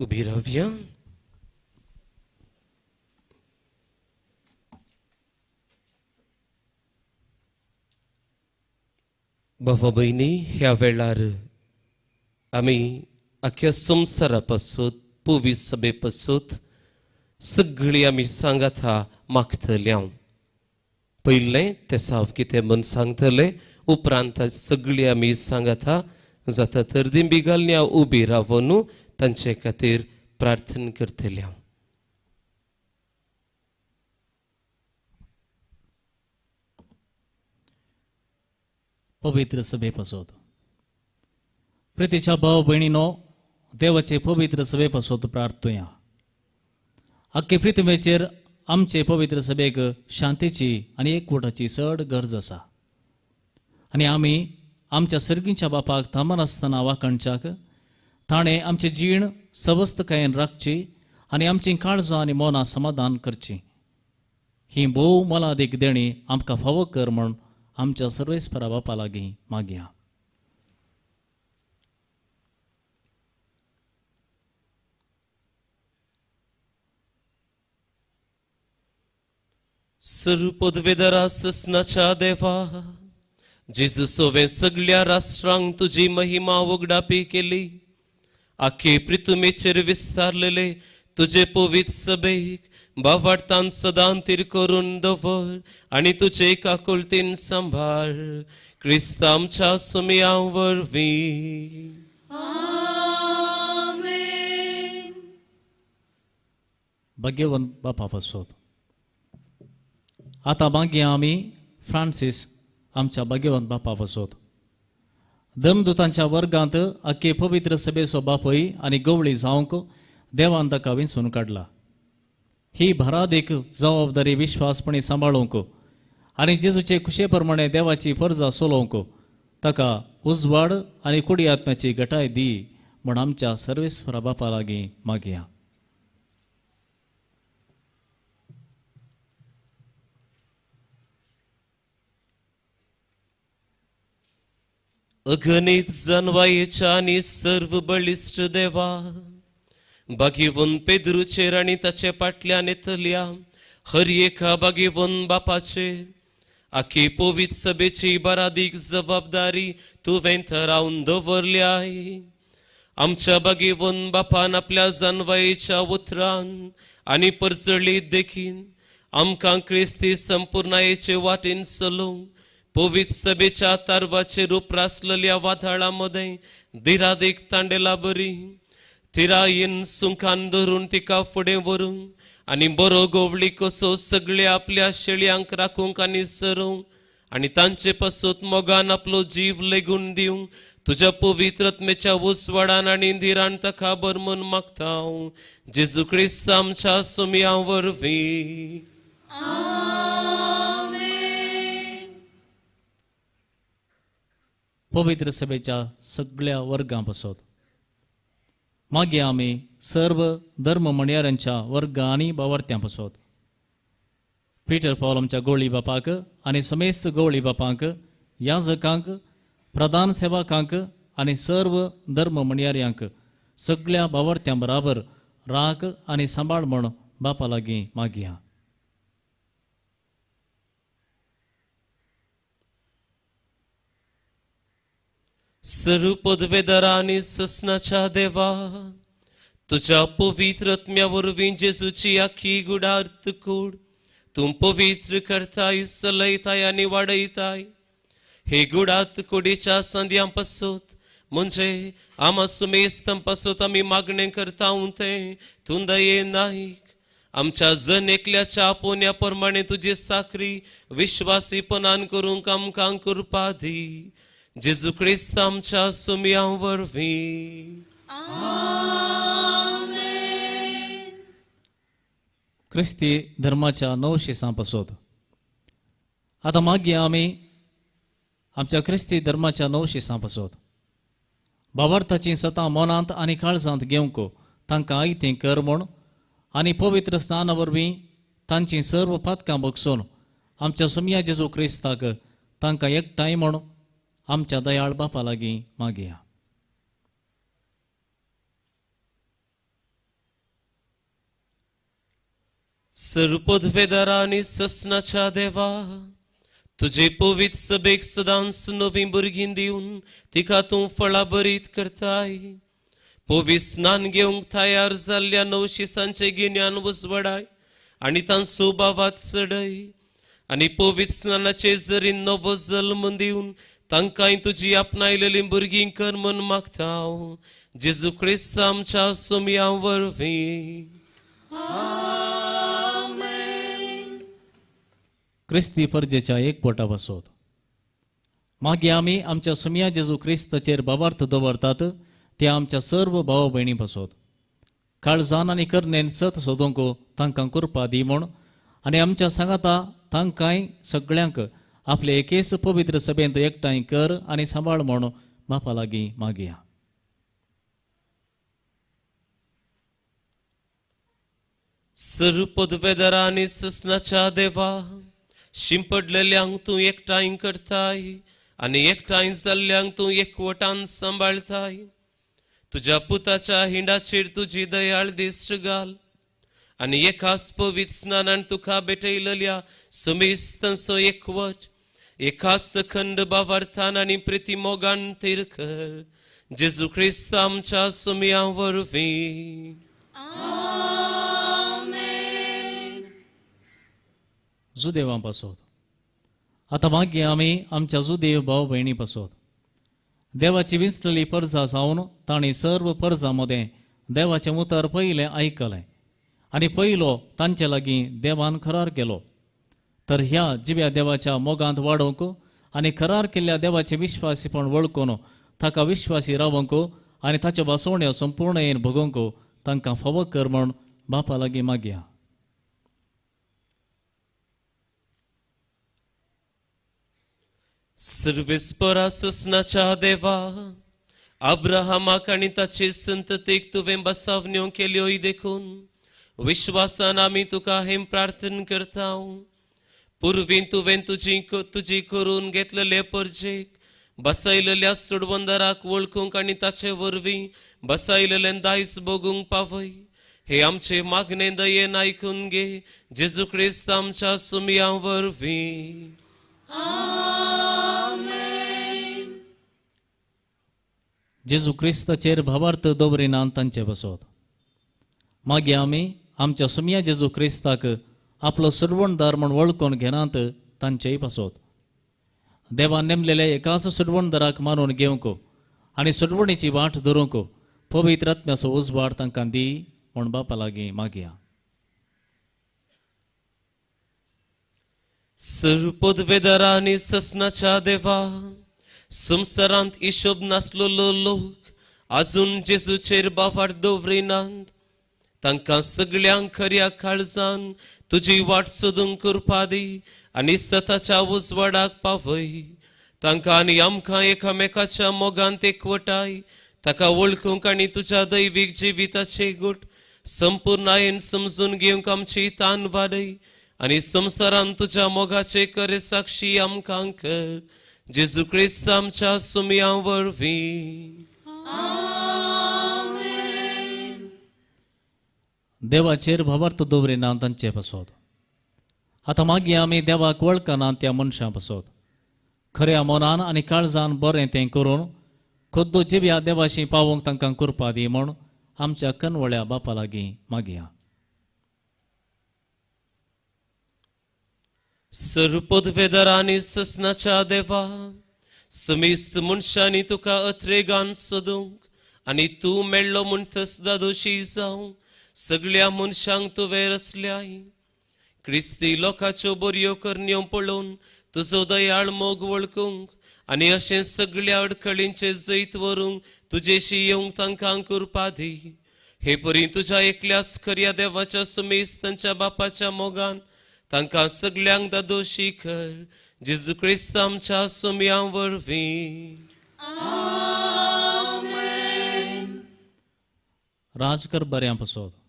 उबी रावया. बाबा भयणी, ह्या वेळार आमी आख्या संवसारा पासून पुवी सभे पासून सगळी आमी सांगाता मागतले. पयलें ते साव कितें म्हूण सांगतले, उपरांत सगळी आमी सांगाता जाता तर दिंबी घालण्या उबी रावन तांचे खातीर प्रार्थना करतले. पवित्र सभे पासत प्रितीच्या भाव भयणीनो, देवाचे पवित्र सभे पासत प्रार्थुया. आख्खे पृथ्वीचेर आमचे पवित्र सभेक शांतीची आनी एकवटाची चड गरज आसा आनी आमी आमच्या सर्गींच्या बापाक थांबनासतना वाखणच्याक ताणें आमची जीण सवस्तकायेन राखची आनी आमचीं काळजां आनी मनां समाधान करचीं. ही भोव मोलादीक देणी आमकां फावो कर म्हूण आमच्या सर्वेस्परा बापा लागीं मागया. सर्व पदवेदारा ससनाच्या देवा, जेजू सोवे सगळ्या राष्ट्रांक तुजी महिमा उगडापी केली. आखे पृथ्वीचेर विस्तारलेले तुजे पवित्र सभेक बावाडतान सदां तीर करून दवर आनी तुजे काकुळतीन सांबाळ. क्रिस्त आमच्या सुमया वरवीं. भाग्यवंत बापा पासत आतां मागीर आमी फ्रांसीस आमच्या भाग्यवंत बापा पासत धर्मदूतांच्या वर्गांत आख्खे पवित्र सभेचो बापूय आनी गवळी जावंक देवान ताका विंचून काडला. ही भरादीक जबाबदारी विश्वासपणी सांबाळूंक आनी जेजूचे खुशे प्रमाणे देवाची फर्जा चलोवंक ताका उजवाड आनी कुडी आत्म्याची घटाय दी म्हूण आमच्या सर्वेस्परा बापा लागीं मागया. अगणित जनवायेच्या आनी सर्व बळिश्ट देवा, बागेवन पेद्रूचेर आनी ताचे फाटल्यान येतल्या हर एका बागेवन बापाचेर आखी पवित्र सभेची बारादीक जबाबदारी तुवें थारावन दवरल्याय. आमच्या बागेवन बापान आपल्या जानवायेच्या उतरान आनी परजळीत देखीन आमकां क्रिस्ती संपूर्णायेचे वाटेन चलोवंक पवित्र सभेच्या तारवाचेर उप्रासलेल्या वादळां मदें दिरादीक तांडेला बरी थिरायेन सुंखान धरून तिका फुडें व्हरूंक आनी बरो गोवळी कसो सगळे आपल्या शेळयांक राखूंक आनी सरूंक आनी तांचे पासत मोगान आपलो जीव लेगून दिवंक तुज्या पवित्र आत्म्याच्या उजवाडान आनी धिरान ताका बर म्हूण मागता हांव. जेजू क्रिस्त आमच्या सुमया वरवीं. पवित्र सभेच्या सगळ्या वर्गां पासत मागीर आमी सर्व धर्म म्हणयाऱ्यांच्या वर्गां आनी बावार्थ्यां पासत पीटर पावल आमच्या गोळी बापाक आनी समेस्त गोवळी बापांक, याजकांक, प्रधान सेवकांक आनी सर्व धर्म म्हणयाऱ्यांक सगळ्या बावार्थ्यां बराबर राख आनी सांबाळ म्हूण बापा लागीं मागया. सर्व पदवेदारा आनी ससनाच्या देवा, तुज्या पवित्र आत्म्या वरवीं जेजूची आखी गुडार्थ कूड तूं पवित्र करताय, चलयताय आनी वाडयताय. हे गुडार्थ कुडीच्या संद्यां पासत म्हणजे आमा सुमेस्तां पासत आमी मागणें करता तें तूं दये नायक. आमच्या जण एकल्याच्या आपोवण्या प्रमाणे तुजी साखरी विश्वासीपणान करूंक आमकां कृपा दी. जेजू क्रिस्त आमच्या सुमया वरवीं. क्रिस्ती धर्माच्या 900 पासत आतां मागीर आमी आमच्या क्रिस्ती धर्माच्या 900 पासत बाबार्थाचीं सतां मनांत आनी काळजांत घेवंक तांकां आयतें कर म्हूण आनी पवित्र स्नाना वरवीं तांचीं सर्व पातकां बगसून आमच्या सुमया जेजू क्रिस्ताक तांकां एकठांय म्हूण आमच्या दयाळ बापा लागीं मागया. सर्वपदवेदारा आनी ससनाच्या देवा, तुजे पवित्र सभेक सदांच नवीं भुरगीं दिवन तिका तूं फळां बरीत करताय. पवित्र स्नान घेवंक तयार जाल्ल्या नवशिसांचें गिन्यान उजवाडाय आनी तांचो भावात चडय आनी पवित्र स्नानाचे जरी नवो जल्म दिवन तांकांय तुजी आपणायलेलीं भुरगीं कर म्हूण मागता हांव, जेजू क्रिस्त आमच्या सोमया वरवीं. क्रिस्ती परजेच्या एकवटा बसोत मागीर आमी आमच्या सोमया जेजू क्रिस्ताचेर बाबार्थ दवरतात ते आमच्या सर्व भाव भयणी बसोत काळजान आनी करणेन सत सोदूंक तांकां कृपा दी म्हूण आनी आमच्या सांगाता तांकांय सगळ्यांक आपले एकेच पवित्र सभेंत एकठांय कर आनी सांबाळ म्हूण बापा लागीं मागया. सर्व पदवेदारा आनी ससनाच्या देवा, शिंपडलेल्यांक तूं एकठांय करताय आनी एकठांय जाल्ल्यांक तूं एकवटान सांबाळताय. तुज्या पुताच्या हिंडाचेर तुजी दयाळ दिश्ट घाल आनी एकाच पवित्र स्नानान तुका भेटयलेल्या समेस्तांचो एकवट एकाच अखंड भावार्थान आनी प्रिती मोगान थीर कर, जेजू क्रिस्त आमच्या सोमया वरवीं. जुदेवां पासत आतां मागीर आमी आमच्या जुदेव भाव भयणी पासत देवाची विंचलेली परजा जावन तांणी सर्व परजां मदें देवाचें उतर पयलें आयकलें आनी पयलो तांचे लागीं देवान करार केलो. तर ह्या जिव्या देवाच्या मोगांत वाडोवंक आनी करार केल्ल्या देवाचें विश्वासीपण वळखून ताका विश्वासी रावंक आनी ताच्यो भासवण्यो संपूर्णयेन भोगोवंक तांकां फावो कर म्हूण बापा लागीं मागया. सर्वेस्परा ससनाच्या देवा, अब्राहमाक आनी ताचे संततीक तुवें बसावण्यो केल्योय देखून विश्वासान आमी तुका हें प्रार्थना करता. पुर्वीं तुवें तुजी करून घेतलेले परजेक बसायलेल्या सोडवंदराक वळखूंक आनी ताचे वरवीं बसायलेलें दायज भोगूंक पावय. हे आमचे मागणे दयेन आयकून घे, जेजू क्रिस्त आमच्या सुमया वरवीं. जेजू क्रिस्ताचेर भावार्थ दवरिनान तांचे बसोत मागीर आमी आमच्या सुमया जेजू क्रिस्ताक आपलो सोडवणदार म्हूण वळखून घेनात तांचेय पासत देवान नेमलेल्या एकाच सोडवणदाराक मानून घेवंक आनी सोडवणीची वाट धरूंक पवित्र आत्म्याचो उजवाड तांकां दी म्हूण बापा लागीं मागया. सर्व पदवेदारा आनी ससनाच्या देवा, संवसारांत हिशोब नासलेलो लोक आजून जेजूचेर बावार दवरिनात. तांकां सगळ्यांक खऱ्या काळजान तुजी वाट सोदूंक कृपा दी आनी सताच्या उजवाडाक पावय. तांकां आनी आमकां एकामेकाच्या मोगांत एकवटाय, ताका वळखूंक आनी तुज्या दैवीक जिविताचे गुट संपूर्णायेन समजून घेवंक आमची तान वाडय आनी संवसारांत तुज्या मोगाचे खरे साक्षी आमकां कर, जेजू क्रिस्त आमच्या सुमया वरवीं. देवाचेर भावार्थ दवरिना तांचे पासत आतां मागीर आमी देवाक वळखना त्या मनशां पासत खऱ्या मनान आनी काळजान बरें तें करून खुद्द जिव्या देवाशी पावोवंक तांकां कृपा दी म्हूण आमच्या कनवळ्या बापा लागीं मागया. सर्व पदवेदारा आनी ससनाच्या देवा, समेस्त मनशांनी तुका अत्रेगान सोदूंक आनी तूं मेळ्ळो म्हूण दादोशी जावंक सगळ्या मनशांक तुवें रचल्याय. क्रिस्ती लोकांच्यो बऱ्यो करण्यो पळोवन तुजो दयाळ मोग वळखूंक आनी अशें सगळ्या अडखळींचें जैत व्हरूंक तुजेशी येवंक तांकां कृपा दी. हे परी तुज्या एकल्याच खऱ्या देवाच्या समेस्तांच्या बापाच्या मोगान तांकां सगळ्यांक दादोशी कर, जेजू क्रिस्त आमच्या सोमया वरवीं. राजकर बऱ्यां पासत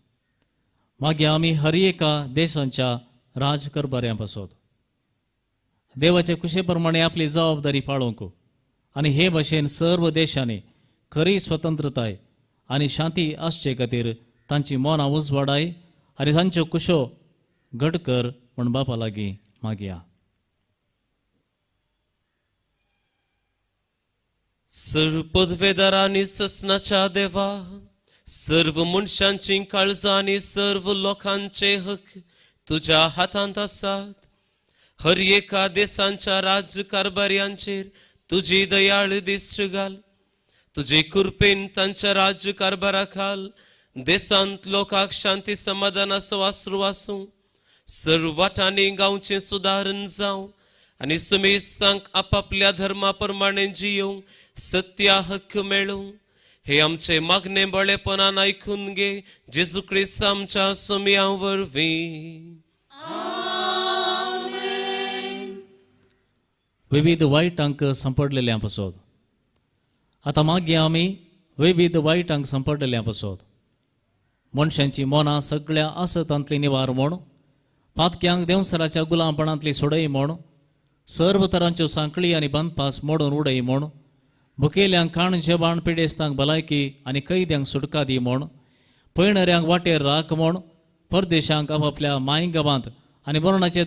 मागीर आमी हर एका देशांच्या राजकर बऱ्यां पासत देवाचे कुशे प्रमाणे आपली जबाबदारी पाळोवंक आनी हे भाशेन सर्व देशांनी खरी स्वतंत्रताय आनी शांती आसचे खातीर तांची मनां उजवाडाय आनी तांच्यो कुशो घट कर म्हूण बापा लागीं मागया. सर्व पदवेदारांनी ससनाच्या देवा, सर्व मनशांची काळजां आनी सर्व लोकांचे हक तुज्या हातांत आसात. हर एका देशांच्या राज्यकारभार्यांचेर तुजी दयाळ दिश्ट घाल. तुजे कृपेन तांच्या राज्यकारभारा खाल देशांत लोकांक शांती समाधानाचो आसरो आसूं. सर्व वाटांनी गांवचें सुदारण जावं आनी समेस्तांक आपापल्या धर्मा प्रमाणे जियोवंक सत्या हक्क मेळूं. हे आमचे मागणे बळेपणान आयकून घे जेजू क्रिस्त आमच्या सोम्या वरवीं. विविध वायटांक सांपडलेल्या पासत आतां मागीर आमी विविध वायटांक सांपडलेल्या पासत मनशांची मनां सगळ्या आसतांतली निवार म्हूण, पातक्यांक देंवसराच्या गुलामपणांतली सोडय म्हूण, सर्व तरांच्यो सांकळी आनी बंदपास मोडून उडय म्हूण, भुकेल्यांक खाण जेवण, पिडेस्तांक भलायकी आनी कैद्यांक सुटका दी म्हूण, पयणाऱ्यांक वाटेर राख म्हूण, परदेशांक आपापल्या माय गांवांत आनी मरणाचे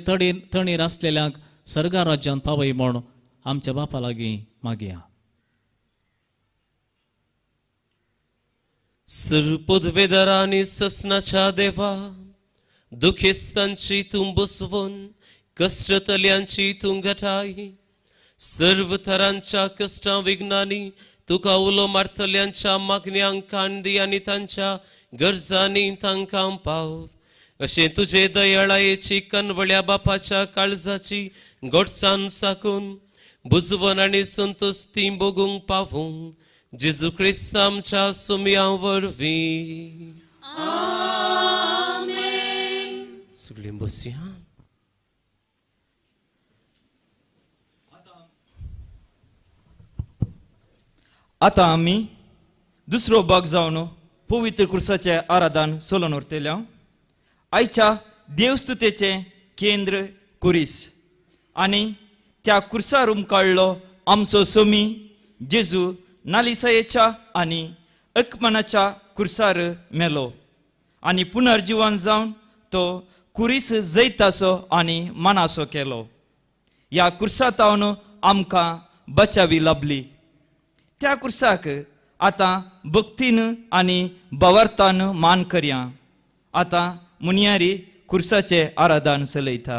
तणीर आसलेल्यांक सर्गा राज्यांत पावय म्हूण आमच्या बापा लागीं मागया. सर्व पदवेदारांनी ससनाच्या देवा, दुखेस्तांची तूं बसवून कश्टतल्यांची तूं घटाय. सर्व तरांच्या कश्टां विघ्नांनी तुका उलो मारतल्यांच्या मागण्यांक कान दी आनी तांच्या गरजांनी तांकां पाव. अशें तुजे दयाळायेची कनवळ्या बापाच्या काळजाची गोडसान साकून बुजवण आनी संतोष ती भोगूंक पावूं जेजू क्रिस्त आमच्या सोम्या वरवीं. सगळीं बसया. आतां आमी दुसरो भाग जावन पवित्र कुर्साचें आराधन सोलोन उरतले. आयच्या देवस्तुतेचें केंद्र कुरीस आनी त्या कुर्सार उमकाडलो आमचो सोमी जेजू नालिसायेच्या आनी अकमनाच्या कुर्सार मेलो आनी पुनर्जिवन जावन तो कुरीस जैताचो आनी मानाचो केलो. ह्या कुर्सातावन आमकां बचावी लाबली. त्या कुर्साक आतां भक्तीन आनी भावार्थान मान करया. आतां मुनियारी कुर्साचें आराधन चलयता.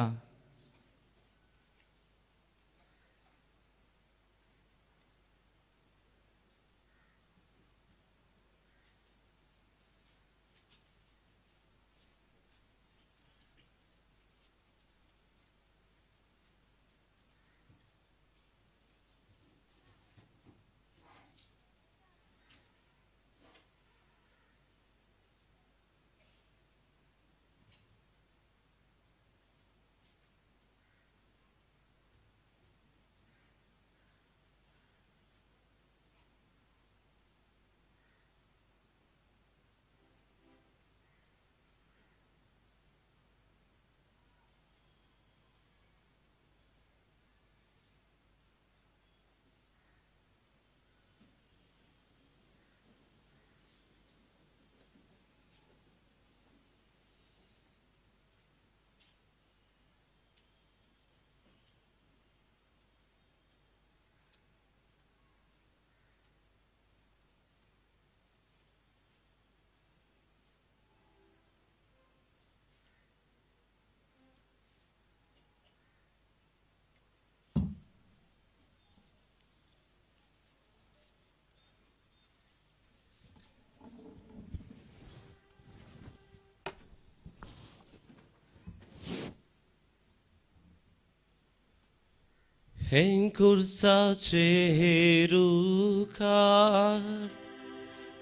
हें कुर्साचेर रुखार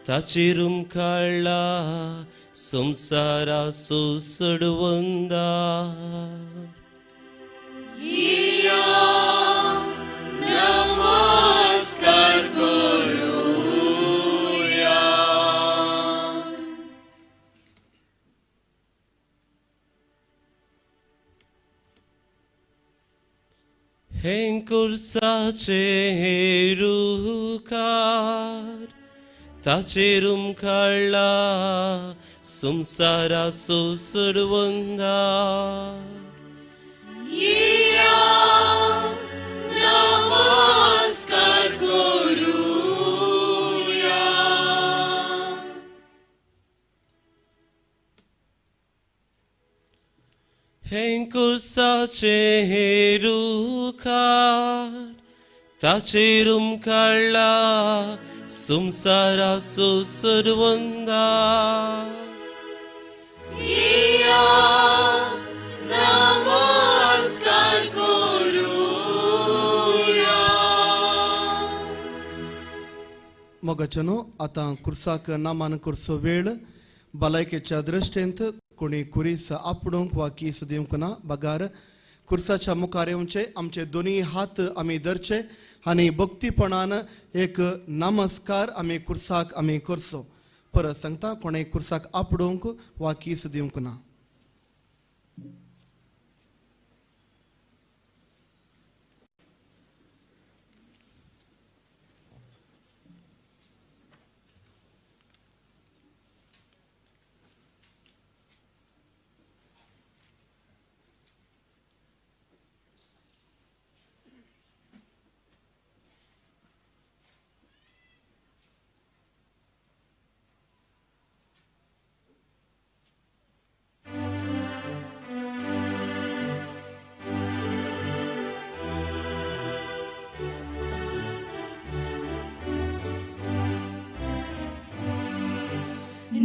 ताचेर उमकाडला संवसाराचो सडवंदार. नमस्कार करूया. हें कुर्साचेर रुखार ताचेर उमकाडला संवसाराचो सोडवंदार. येया नमस्कार करूया. हें कुर्साचें रुखार ताचेर उमकाडला संवसाराचो सोडवंदार. येया नमस्कार करूया. मोगाच्यानो, आतां कुर्साक नामान करचो वेळ. भलायकेच्या दृश्टेंत कोणी कुरीस आपडूंक वा कीस दिवंक ना, बगार कुर्साच्या मुखार येवचे, आमचे दोनी हात आमी धरचे आनी भक्तीपणान एक नमस्कार आमी कुर्साक आमी करचो. परत सांगता, कोणें कुर्साक आपडूंक वा कीस दिवंक ना.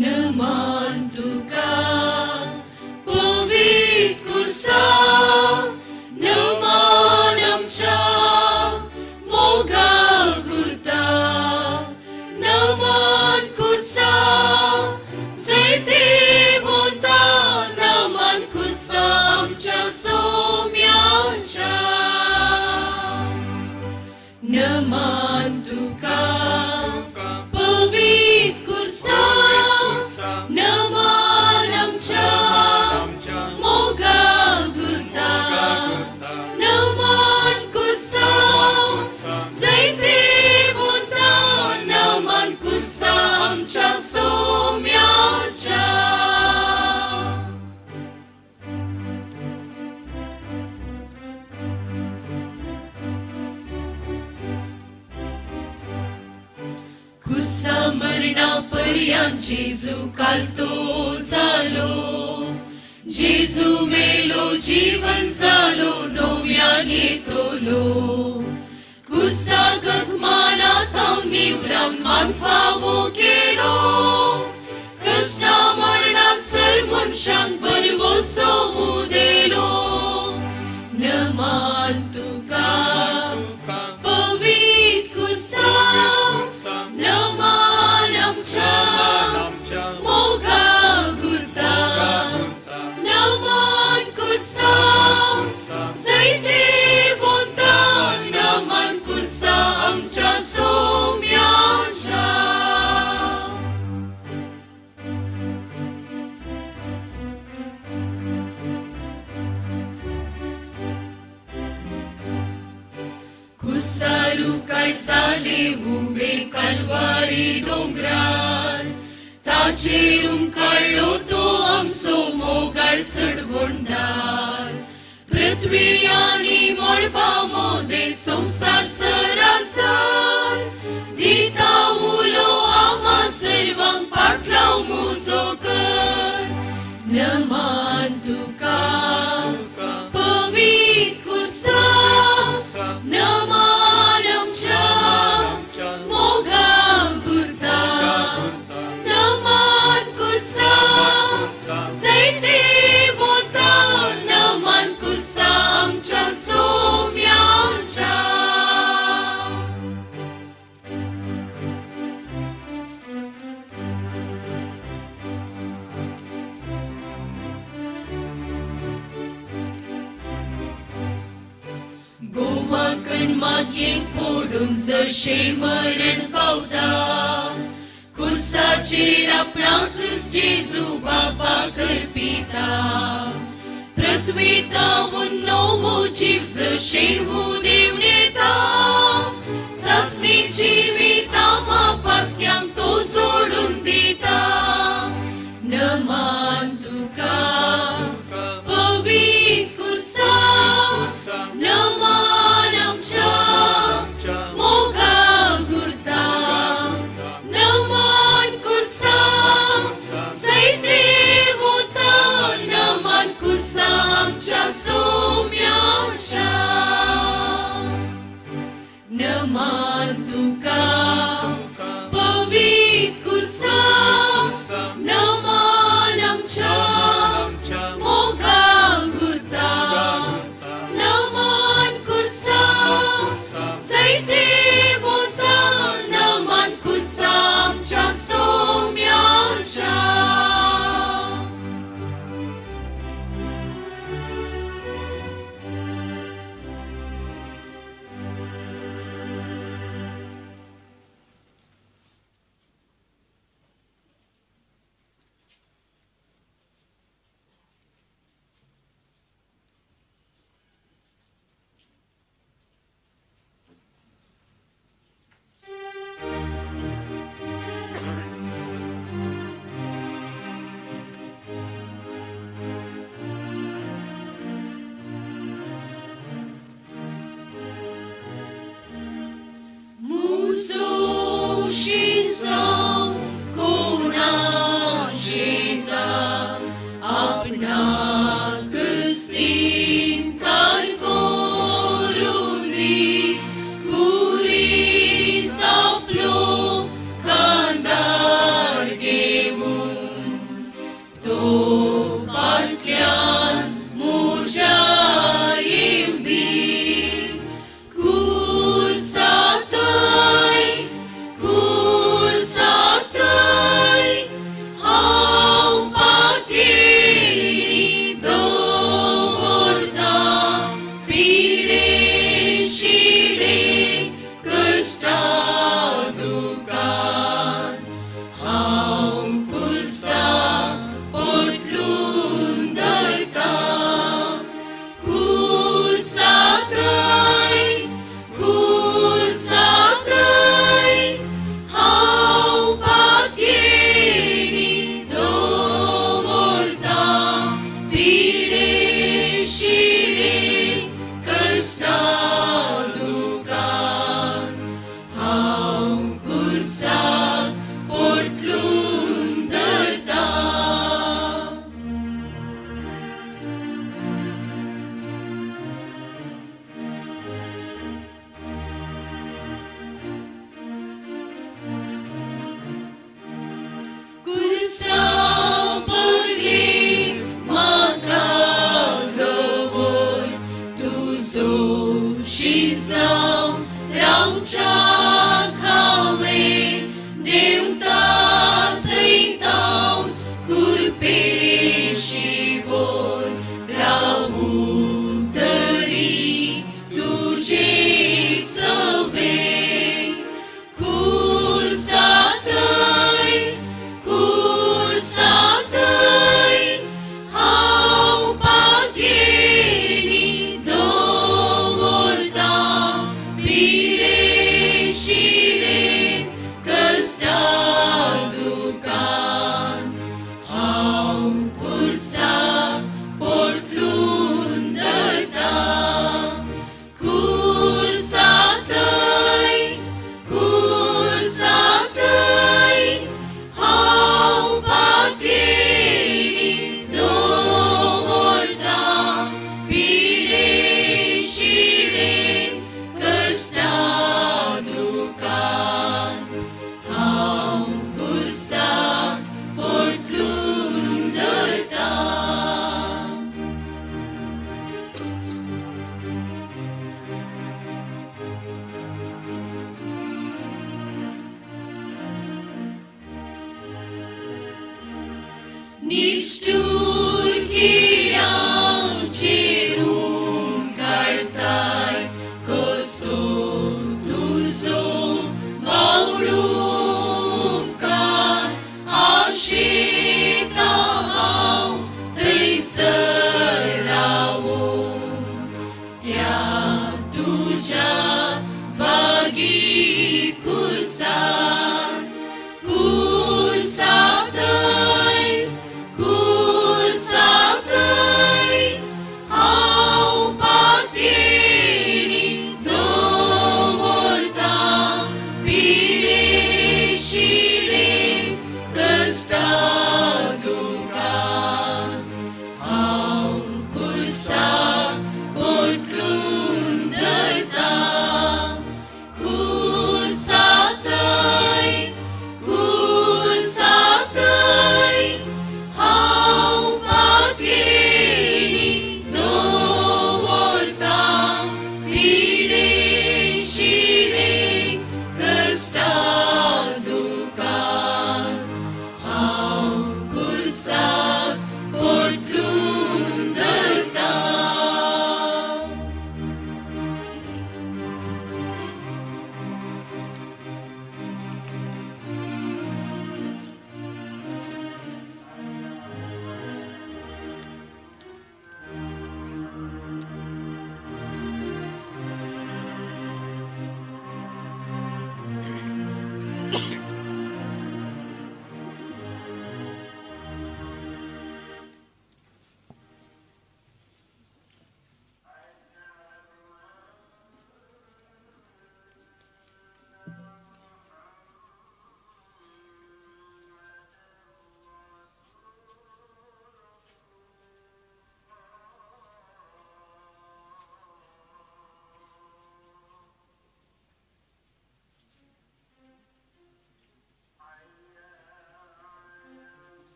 नमान तुका पवित्र कुर्सा, नमान आमच्या मोगा गुर्ता, नमान कुर्सा जैते वोंता, नमान कुर्सा आमच्या सोम्याच्या. नमान तुका पवित्र कुर्सा, नमान आमच्या मोगा गुर्ता, नमान कुर्सा जैते वोंता, नमान कुर्सा आमच्या सोम्याच्या. कुर्सा मरणा पर्यान जेजू कालतो जालो, जेजू मेलो जीवन जालो नव्यान येतलो. कुर्सा गगमाना ताव निवरान मान फावो केलो, कृष्णा मरणाक सर मनशांक बरवसो उदेलो. नमान तुका पवित्र कुर्सा, नमान आमच्या मोगा गुर्ता, नमान कुर्सा जैते वोंता, नमान कुर्सा आमच्या सोम्याच्या. कुर्सारू काय साले उबे कालवारी दोंगरार, ताचेर उमकाडलो तो आमचो मोगाळ सडगोंडार. पृथ्वी आनी मळबा मोदें संवसार सरासर, दिता उलो आमा सर्वांक पाटलाव मुजो कर. नमान तुका पवित्र कुर्सा, नमान आमच्या मोगा गुर्ता, नमान कुर्सा जैते वोंता, नमान कुर्सा आमच्या सोम्याच्या. गोवा कणमातयेंत पडून जशें मरण पावता, कुर्साचेर आपणाकच जेजू बाबा करपिता. पृथ्वी तावून नवो जीव जशें देव येता, सासणी जिविता मापातक्यांक तो सोडून दिता. नमान तुका पवित्र कुर्सा नमान आमच्या मोगा गुर्ता नमान कुर्सा जायते वता नमान कुर्सा आमच्या सोम्याच्या.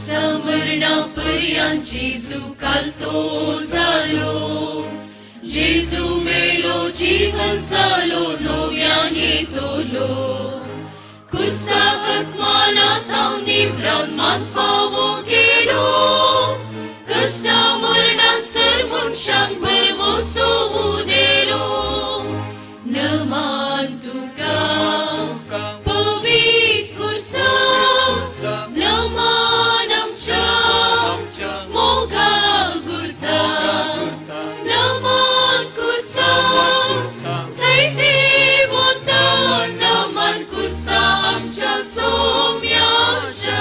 कुर्सा मरणा पर्यान जेजू कालतो जालो जेजू मेलो जीवन जालो नव्यान येतलो कुर्साक आत्माना ताव निवरान मान फावो केलो कश्टा मरणान सर मनशांक भरवसो उदेलो नमान तुका पवित्र कुर्सा नमान आमच्या मोगा गुर्ता नमान कुर्सा जायते वता नमान कुर्सा आमच्या सोम्याच्या.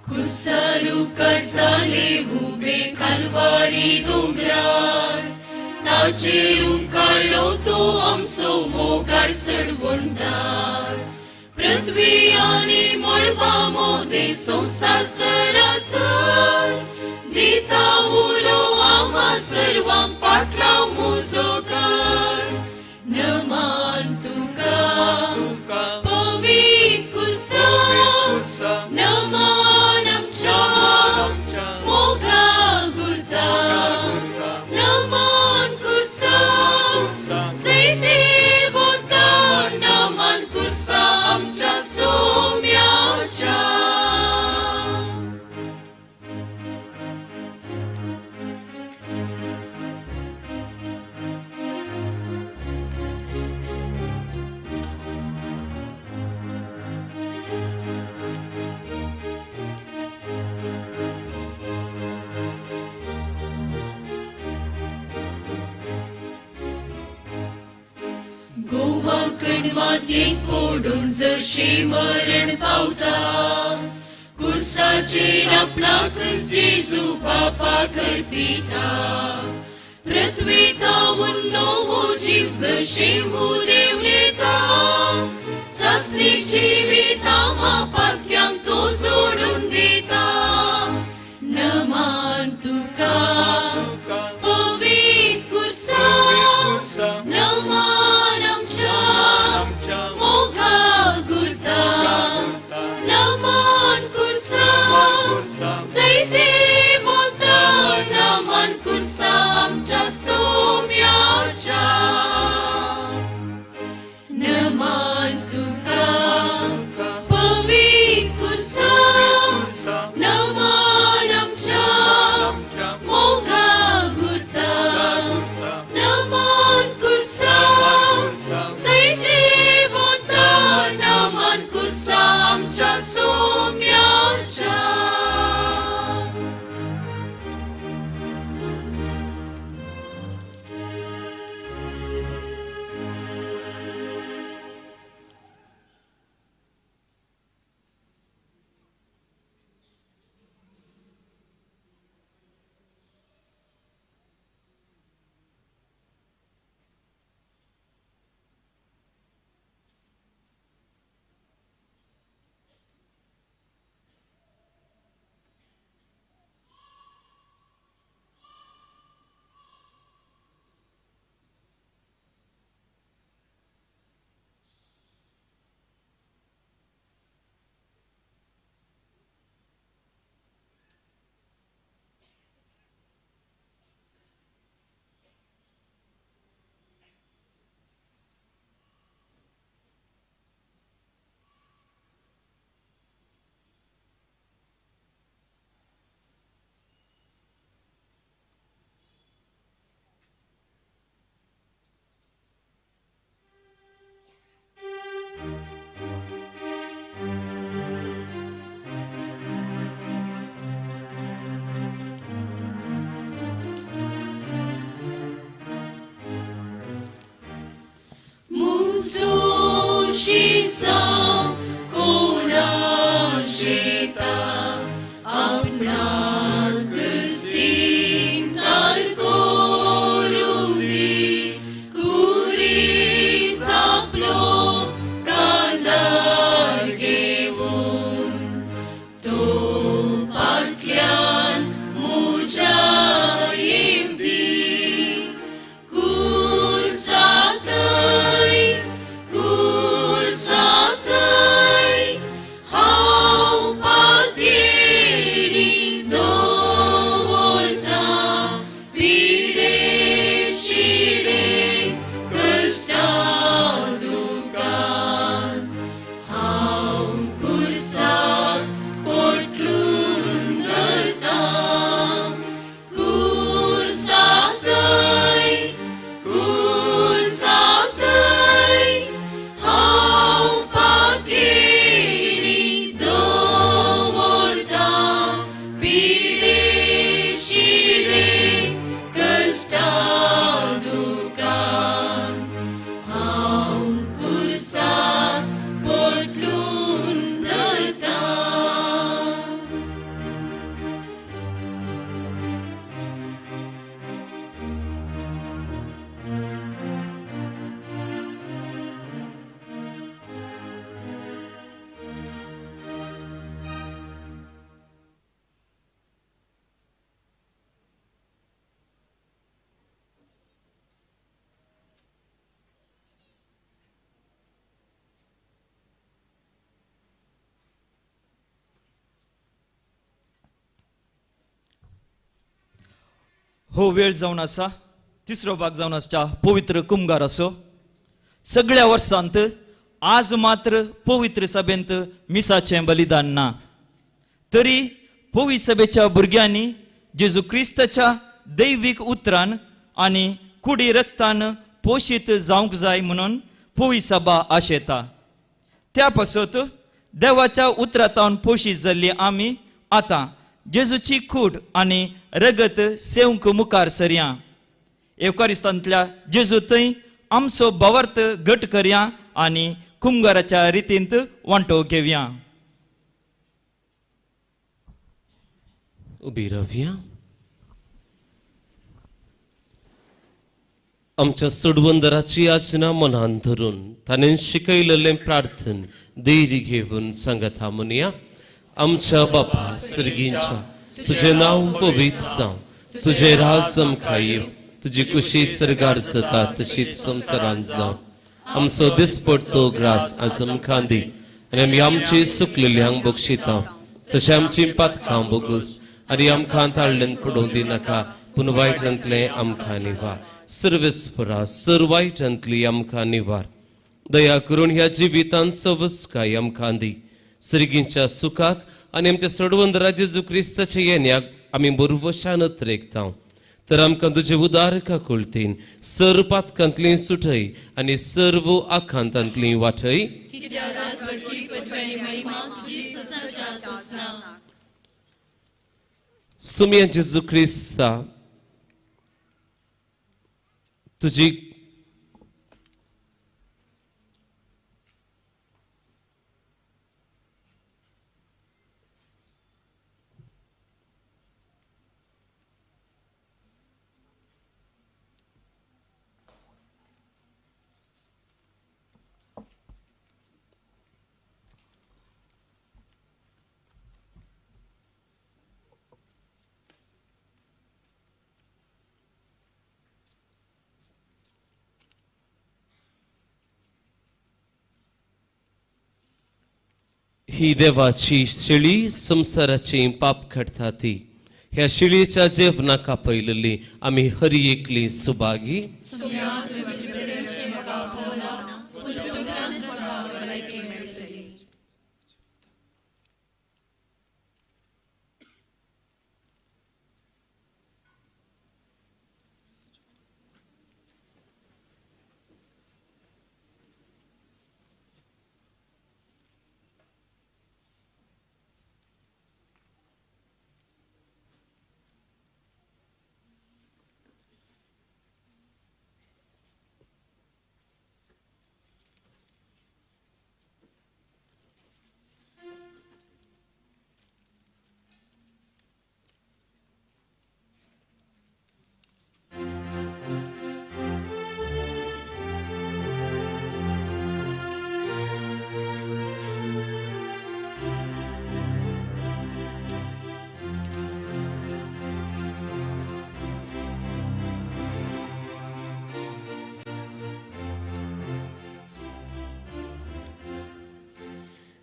कुर्सारुकार जाले उबे कालवारी दोंगरार ताचेर उमकाडलो तो आमचो मोगार चडवणदार पृथ्वी आनी मळबा मोदें संवसार सरासर दिता उलो आमा सर्वांक पाटलाव मुजो कर नमान तुका पवित्र कुर्सा नमान आमच्या मोगा गुर्ता नमान कुर्सा जैते वता नमान कुर्सा आमच्या सोम्याच्या. गोवा कणमातयेक पडून जशें मरण पावता कुर्साचेर आपणाकच जेजू बापा करपिता पृथ्वी तावून नवो जीव जशें उदेवन येता सासणीक जिविता पातक्यांक तो सोडून दिता नमान तुका पवित्र कुर्सा नमान आमच्या मोगा गुर्ता नमान कुर्सा जैते वता नमान कुर्सा आमच्या सोम्याच्या. नमान हो वेळ जावन आसा तिसरो भाग जावन आसच्या पवित्र कुमगार असो. सगळ्या वर्सांत आज मात्र पवित्र सभेंत मिसाचें बलिदान ना, तरी पवित्र सभेच्या भुरग्यांनी जेजू क्रिस्ताच्या दैवीक उतरान आनी कुडी रक्तान पोशीत जावंक जाय म्हणून पवित्र सभा आशेता. त्या पासत देवाच्या उतरांतावन पोशीत जाल्ली आमी आतां जेजूची कूड आनी रगत सेवंक मुखार सरया. येवकारिस्तांतल्या जेजू थंय आमचो भावार्थ घट करया आनी कुमगाराच्या रितींत वांटो घेवया. उबी रावया. आमच्या सोडवंदराची आजना मनान धरून ताणें शिकयलेलें प्रार्थन धैर्य घेवन सांगता म्हणया. आमच्या बापा सर्गींच्या, तुजें नांव पवित्र जावं, तुजें राज आमकां येवं, तुजी कुशी सर्गार जाता तशीच संवसारांत जावं. आमचो दिसपडतो ग्रास आज आमकां दी आनी आमी आमची चुकलेल्यांक बक्षिता तशें आमची पातकां बोगस आनी आमकां ताळ्ळेन पडोवंक दिनाका, पूण वायटांतलें आमकां निवार. सर्वेस्परा सर वायटांतली आमकां निवार. दया करून ह्या जिवितांत सवस्काय आमकां दी. सर्गींच्या सुखाक आनी आमच्या सोडवंदरा जेजू क्रिस्ताच्या येण्याक आमी बरोवशान अत्रेकता. तर आमकां तुजे उदार काकुळतीन सर पातकांतली सुटय आनी सर्व आखांतांतली वाटय. सुम्या जेजू क्रिस्ता, तुजी ही देवाची शेळी संवसाराची पाप काडटा ती. ह्या शेळयेच्या जेवणाक आपयलेली आमी हरी एकली सुभागी.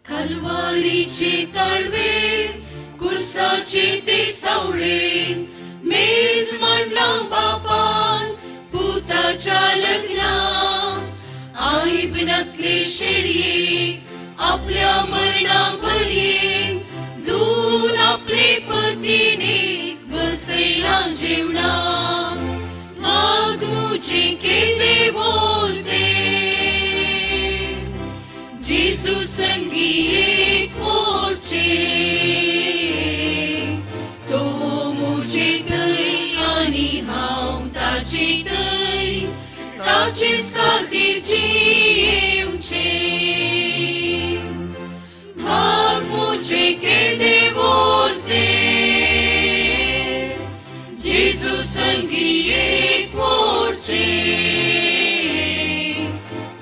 कलवारीचे ताळवे कुर्साचे ते सावळे मेज मांडला बापान पुताच्या लग्नाक आईबनातले शेळये आपल्या मरणा बलये दोन आपले पतीने बसयला जेवणाक माग मुझे केदे बोलते जेजू संगी एक मोर्चे तो मुझे थंय आनी हांव ताचे थंय ताचेच खातीर जियेवचें भाग मुझे केदे बोलते जेजू संगी एक मोर्चे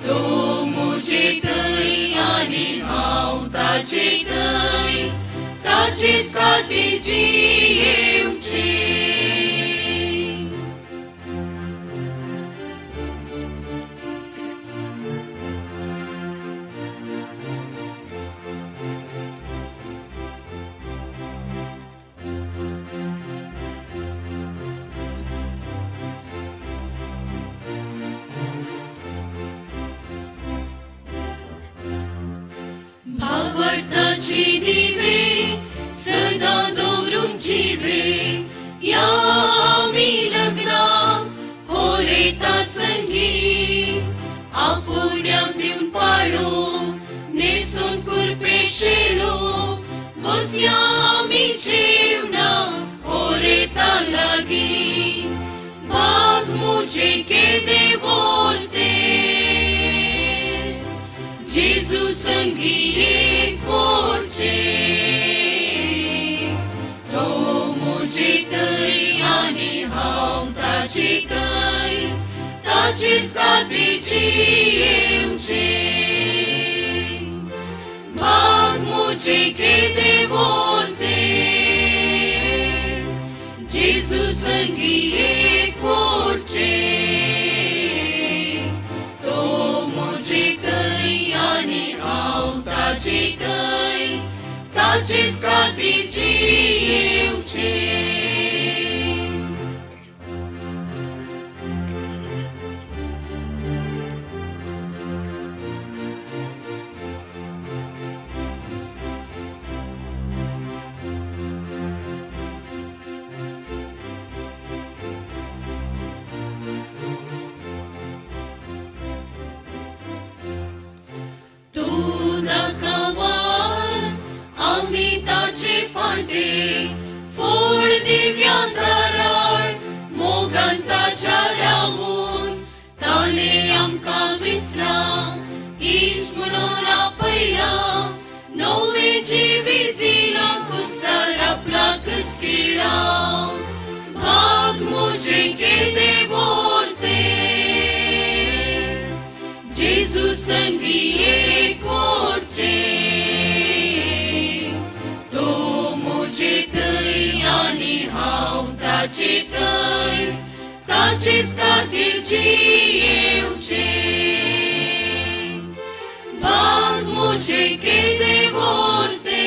तो मुझे थंय आनी हांव ताचे थंय ताचेच खातीर जियेवचें. मोगाची दिवे सदां दवरूंक जिवे या आमी लग्नाक होरेता संगी आपुण्याक दिवन पाळो न्हेसून कुरपे शेळो बसया आमी जेवणाक होरेता लागीं भाग मुझे केदे बोलते जेजू संगी एक पोरचे तो मुझे थंय आनी हांव ताचे थंय ताचेच खातीर जियेवचें भाग मुझे केदे बोलते जेजू संगी एक पोरचे तो मुझे थंय आनी हांव ताचे थंय ताचेच खातीर जियेवचें. फोड दिव्या दारार मोगान ताच्या रावून ताणें आमकां विचलां इश्ट म्हणून आपयलां नवें जिवीत दिलां कुर्सार आपणाक स्किळां भाग मुझे केदे बोलते जेजू संगी एक पोरचें तो मुझे थंय आनी हांव ताचे थंय ताचेच खातीर जियेवचें भाग मुझे केदे बोलते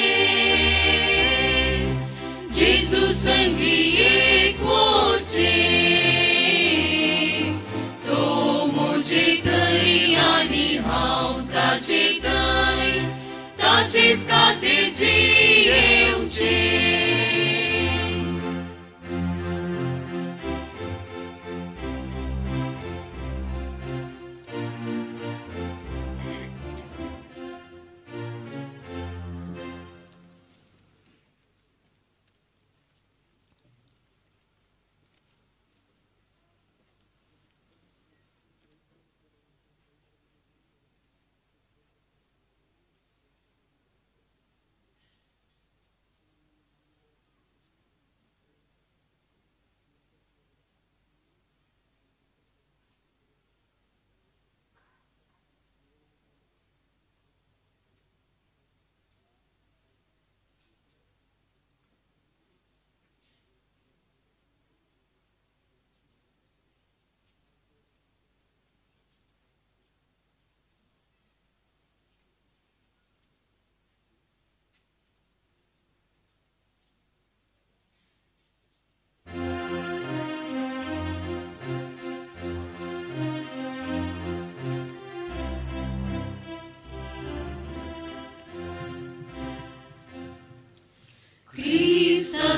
जेजू संगी एक पोरचें तो मुझे थंय आनी हांव ताचे थंय ताचेच खातीर जियेवचें.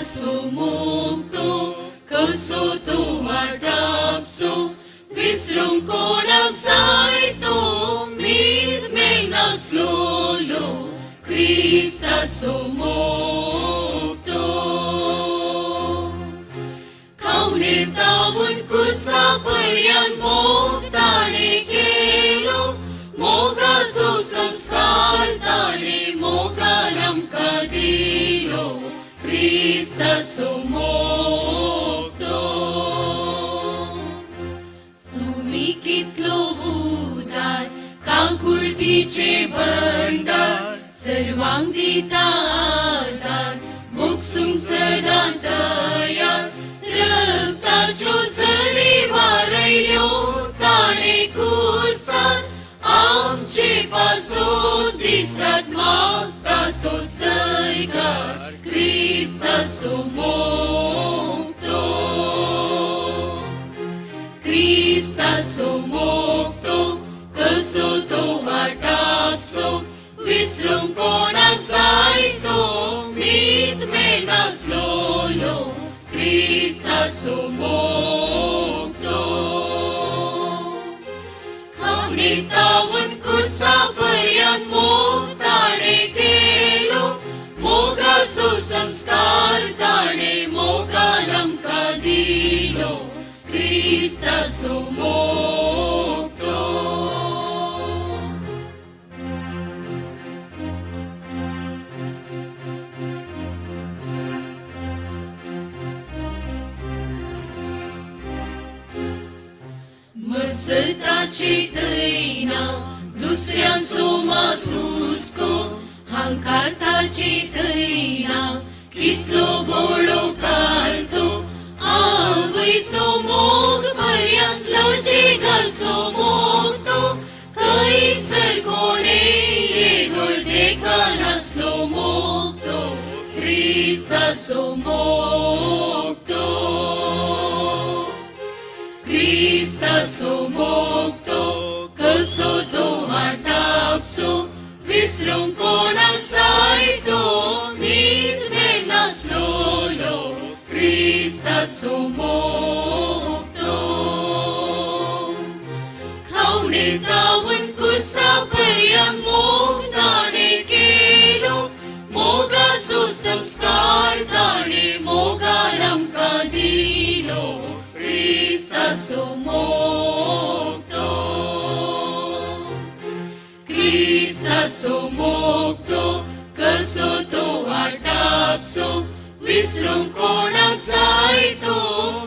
Sumukto, कसो तो वाटापसो, विसरूंक कोणाक जाय तो, मीत मेळनासलोलो, क्रिस्ताचो मोग तो. खावणे तावून कुर्सा पर्यंत मोग ताणें केलो, मोगाचो संस्कार ताणें मोगान आमकां दिलो. क्रिस्ताचो मोग तो. सुमी कितलो उदार काकुळतीचे भंडार सर्वांक दिता आदार भोगसूंक सदां तयार रक्ताच्यो झरी वारयल्यो ताणें कुर्सार आमचे पासून दीस रात मागता तो सरकार क्रिस्ताचो मोग तो. क्रिस्ताचो मोग तो कसो तो वाटापसो विसरूंक कोणाक जाय क्रिस्तासो मोग तो. खावणे तावन कुर्सा पर्यंत मोग ताणे केलो, मोगासो संस्कार ताणे मोगान आमकां दिलो, क्रिस्तासो मोग तो. मसताची तैना दुसऱ्यांचो मातृस्को, हांकारताची तैना कितलो बोळो कालतो, आवयचो मोग पर्यंत लजे घालचो मोग तो, खंयसर कोणे येदोळ देखानासलो मोग तो, क्रिस्तासो मोग तो. क्रिस्तासो मोग तो कसो तो आटापसो, विसरूंक कोणाक जाय तो मीत मेनासलोलो, क्रिस्तासो मोग तो. खावणे तावन कुर्सा पर्यंत मोग ताणे केलो, मोगासो संस्कार ताणे मोगान आमकां दिलो, क्रिस्तासो मोग तो. क्रिस्तासो मोग तो कसो तो आटापसो, विसरूंक कोणाक जाय तो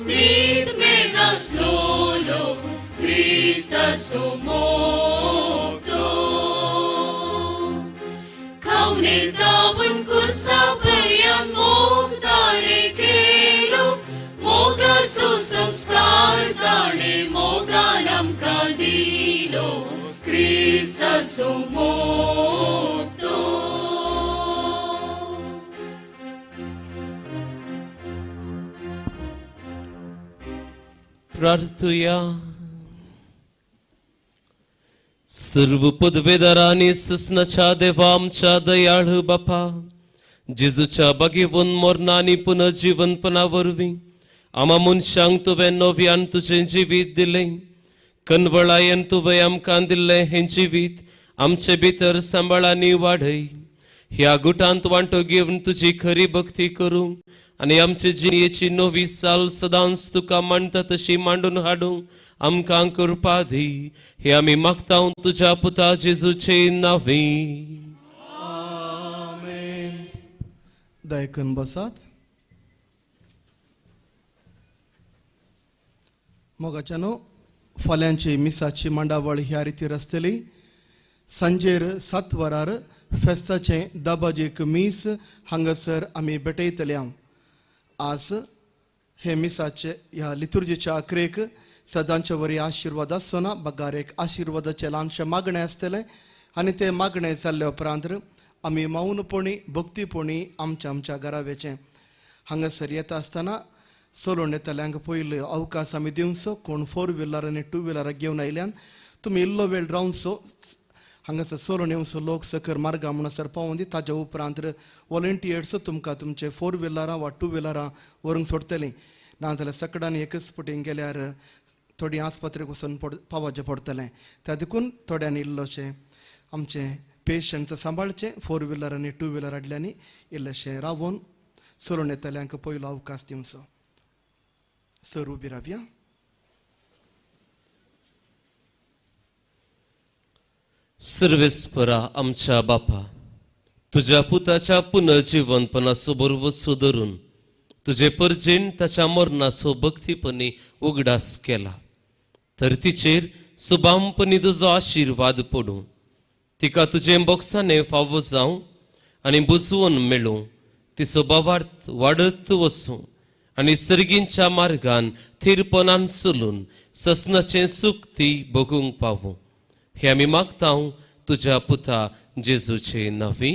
मीत मेनासलोलो, क्रिस्तासो मोग तो. खावणे तावन कुर्सा पर्यंत मोग ताणे केलो, मोगासो संस्कार ताणे मोगान आमकां दिलो, क्रिस्तासो मोग तो. प्रार्थुया. सर्व पदवेदारांनी ससनाच्या देवा आमच्या दयाळू बापा, जेजूच्या बागेवन मरणां आनी पुनर्जीवनपणा वरवीं आमा मनशांक तुवें नव्यान तुजें जिवीत दिलें. कनवळायेन तुवें आमकां दिल्लें हें जिवीत आमचे भितर सांबाळ आनी वाडय. ह्या गुटांत वांटो घेवन तुजी खरी भक्ती करूंक आनी आमचे जिणेची नवी साल सदांच तुका मांडटा तशी मांडून हाडूंक आमकां कृपा दी. हे आमी मागता तुज्या पुता जेजूचे नांवी. आमेन. दयकन बसात. मोगाच्यानो, फाल्यांची मिसाची मांडावळ ह्या रितीर आसतली. सांजेर 7 वरार फेस्ताचें दाबाजीक मीस हांगासर आमी भेटयतले. आज हे मिसाचे ह्या लितुर्जीच्या अकरेक सदांचे वरी आशिर्वाद आसतना बगार एक आशिर्वादाचें ल्हानशें मागणें आसतलें आनी तें मागणें जाल्ले उपरांत आमी मौनपणी भक्तीपणी आमच्या आमच्या घरा वेचें. हांगासर येता आसतना चलोवन येतल्यांक पयलो अवकाश आमी दिवचो. कोण 4 व्हिलर आनी 2 व्हिलराक घेवन आयल्यान तुमी इल्लो वेळ रावचो. हांगासर चलोवन येवचो लोक सकर मार्गा म्हणसर पावोन दी. ताज्या उपरांत वॉलंटियर्स तुमकां तुमचे 4 व्हिलरां वा 2 व्हिलरां व्हरूंक सोडटलीं. नाजाल्यार सकडांनी एकच पटीन गेल्यार थोडीं आस्पत्रेक वचून पावचें पडटलें. त्या देखून थोड्यांनी इल्लोशें आमचें पेशंट्स सांबाळचें. 4 व्हिलर आनी 2 व्हिलर हाडल्यांनी इल्लेशें रावोन चलोवन येतल्यांक पयलो अवकाश दिवचो. सर उबी रावया. सर्वेस्परा आमच्या बापा, तुज्या पुताच्या पुनर्जीवनपणाचो बरोबर धरून तुजे परजेन ताच्या मरणाचो भक्तीपणी उगडास केला, तर तिचेर सुबामपणी तुजो आशिर्वाद पडूं. तिका तुजें बोक्साने फावो जावं आनी बुजवून मेळूं. तिचो भावार्थ वाडत वचूं आनी सर्गींच्या मार्गान थीरपणान चलून ससनाचें सूख ती भोगूंक पावूं. हे आमी मागता तुज्या पुता जेजूचे नांवी.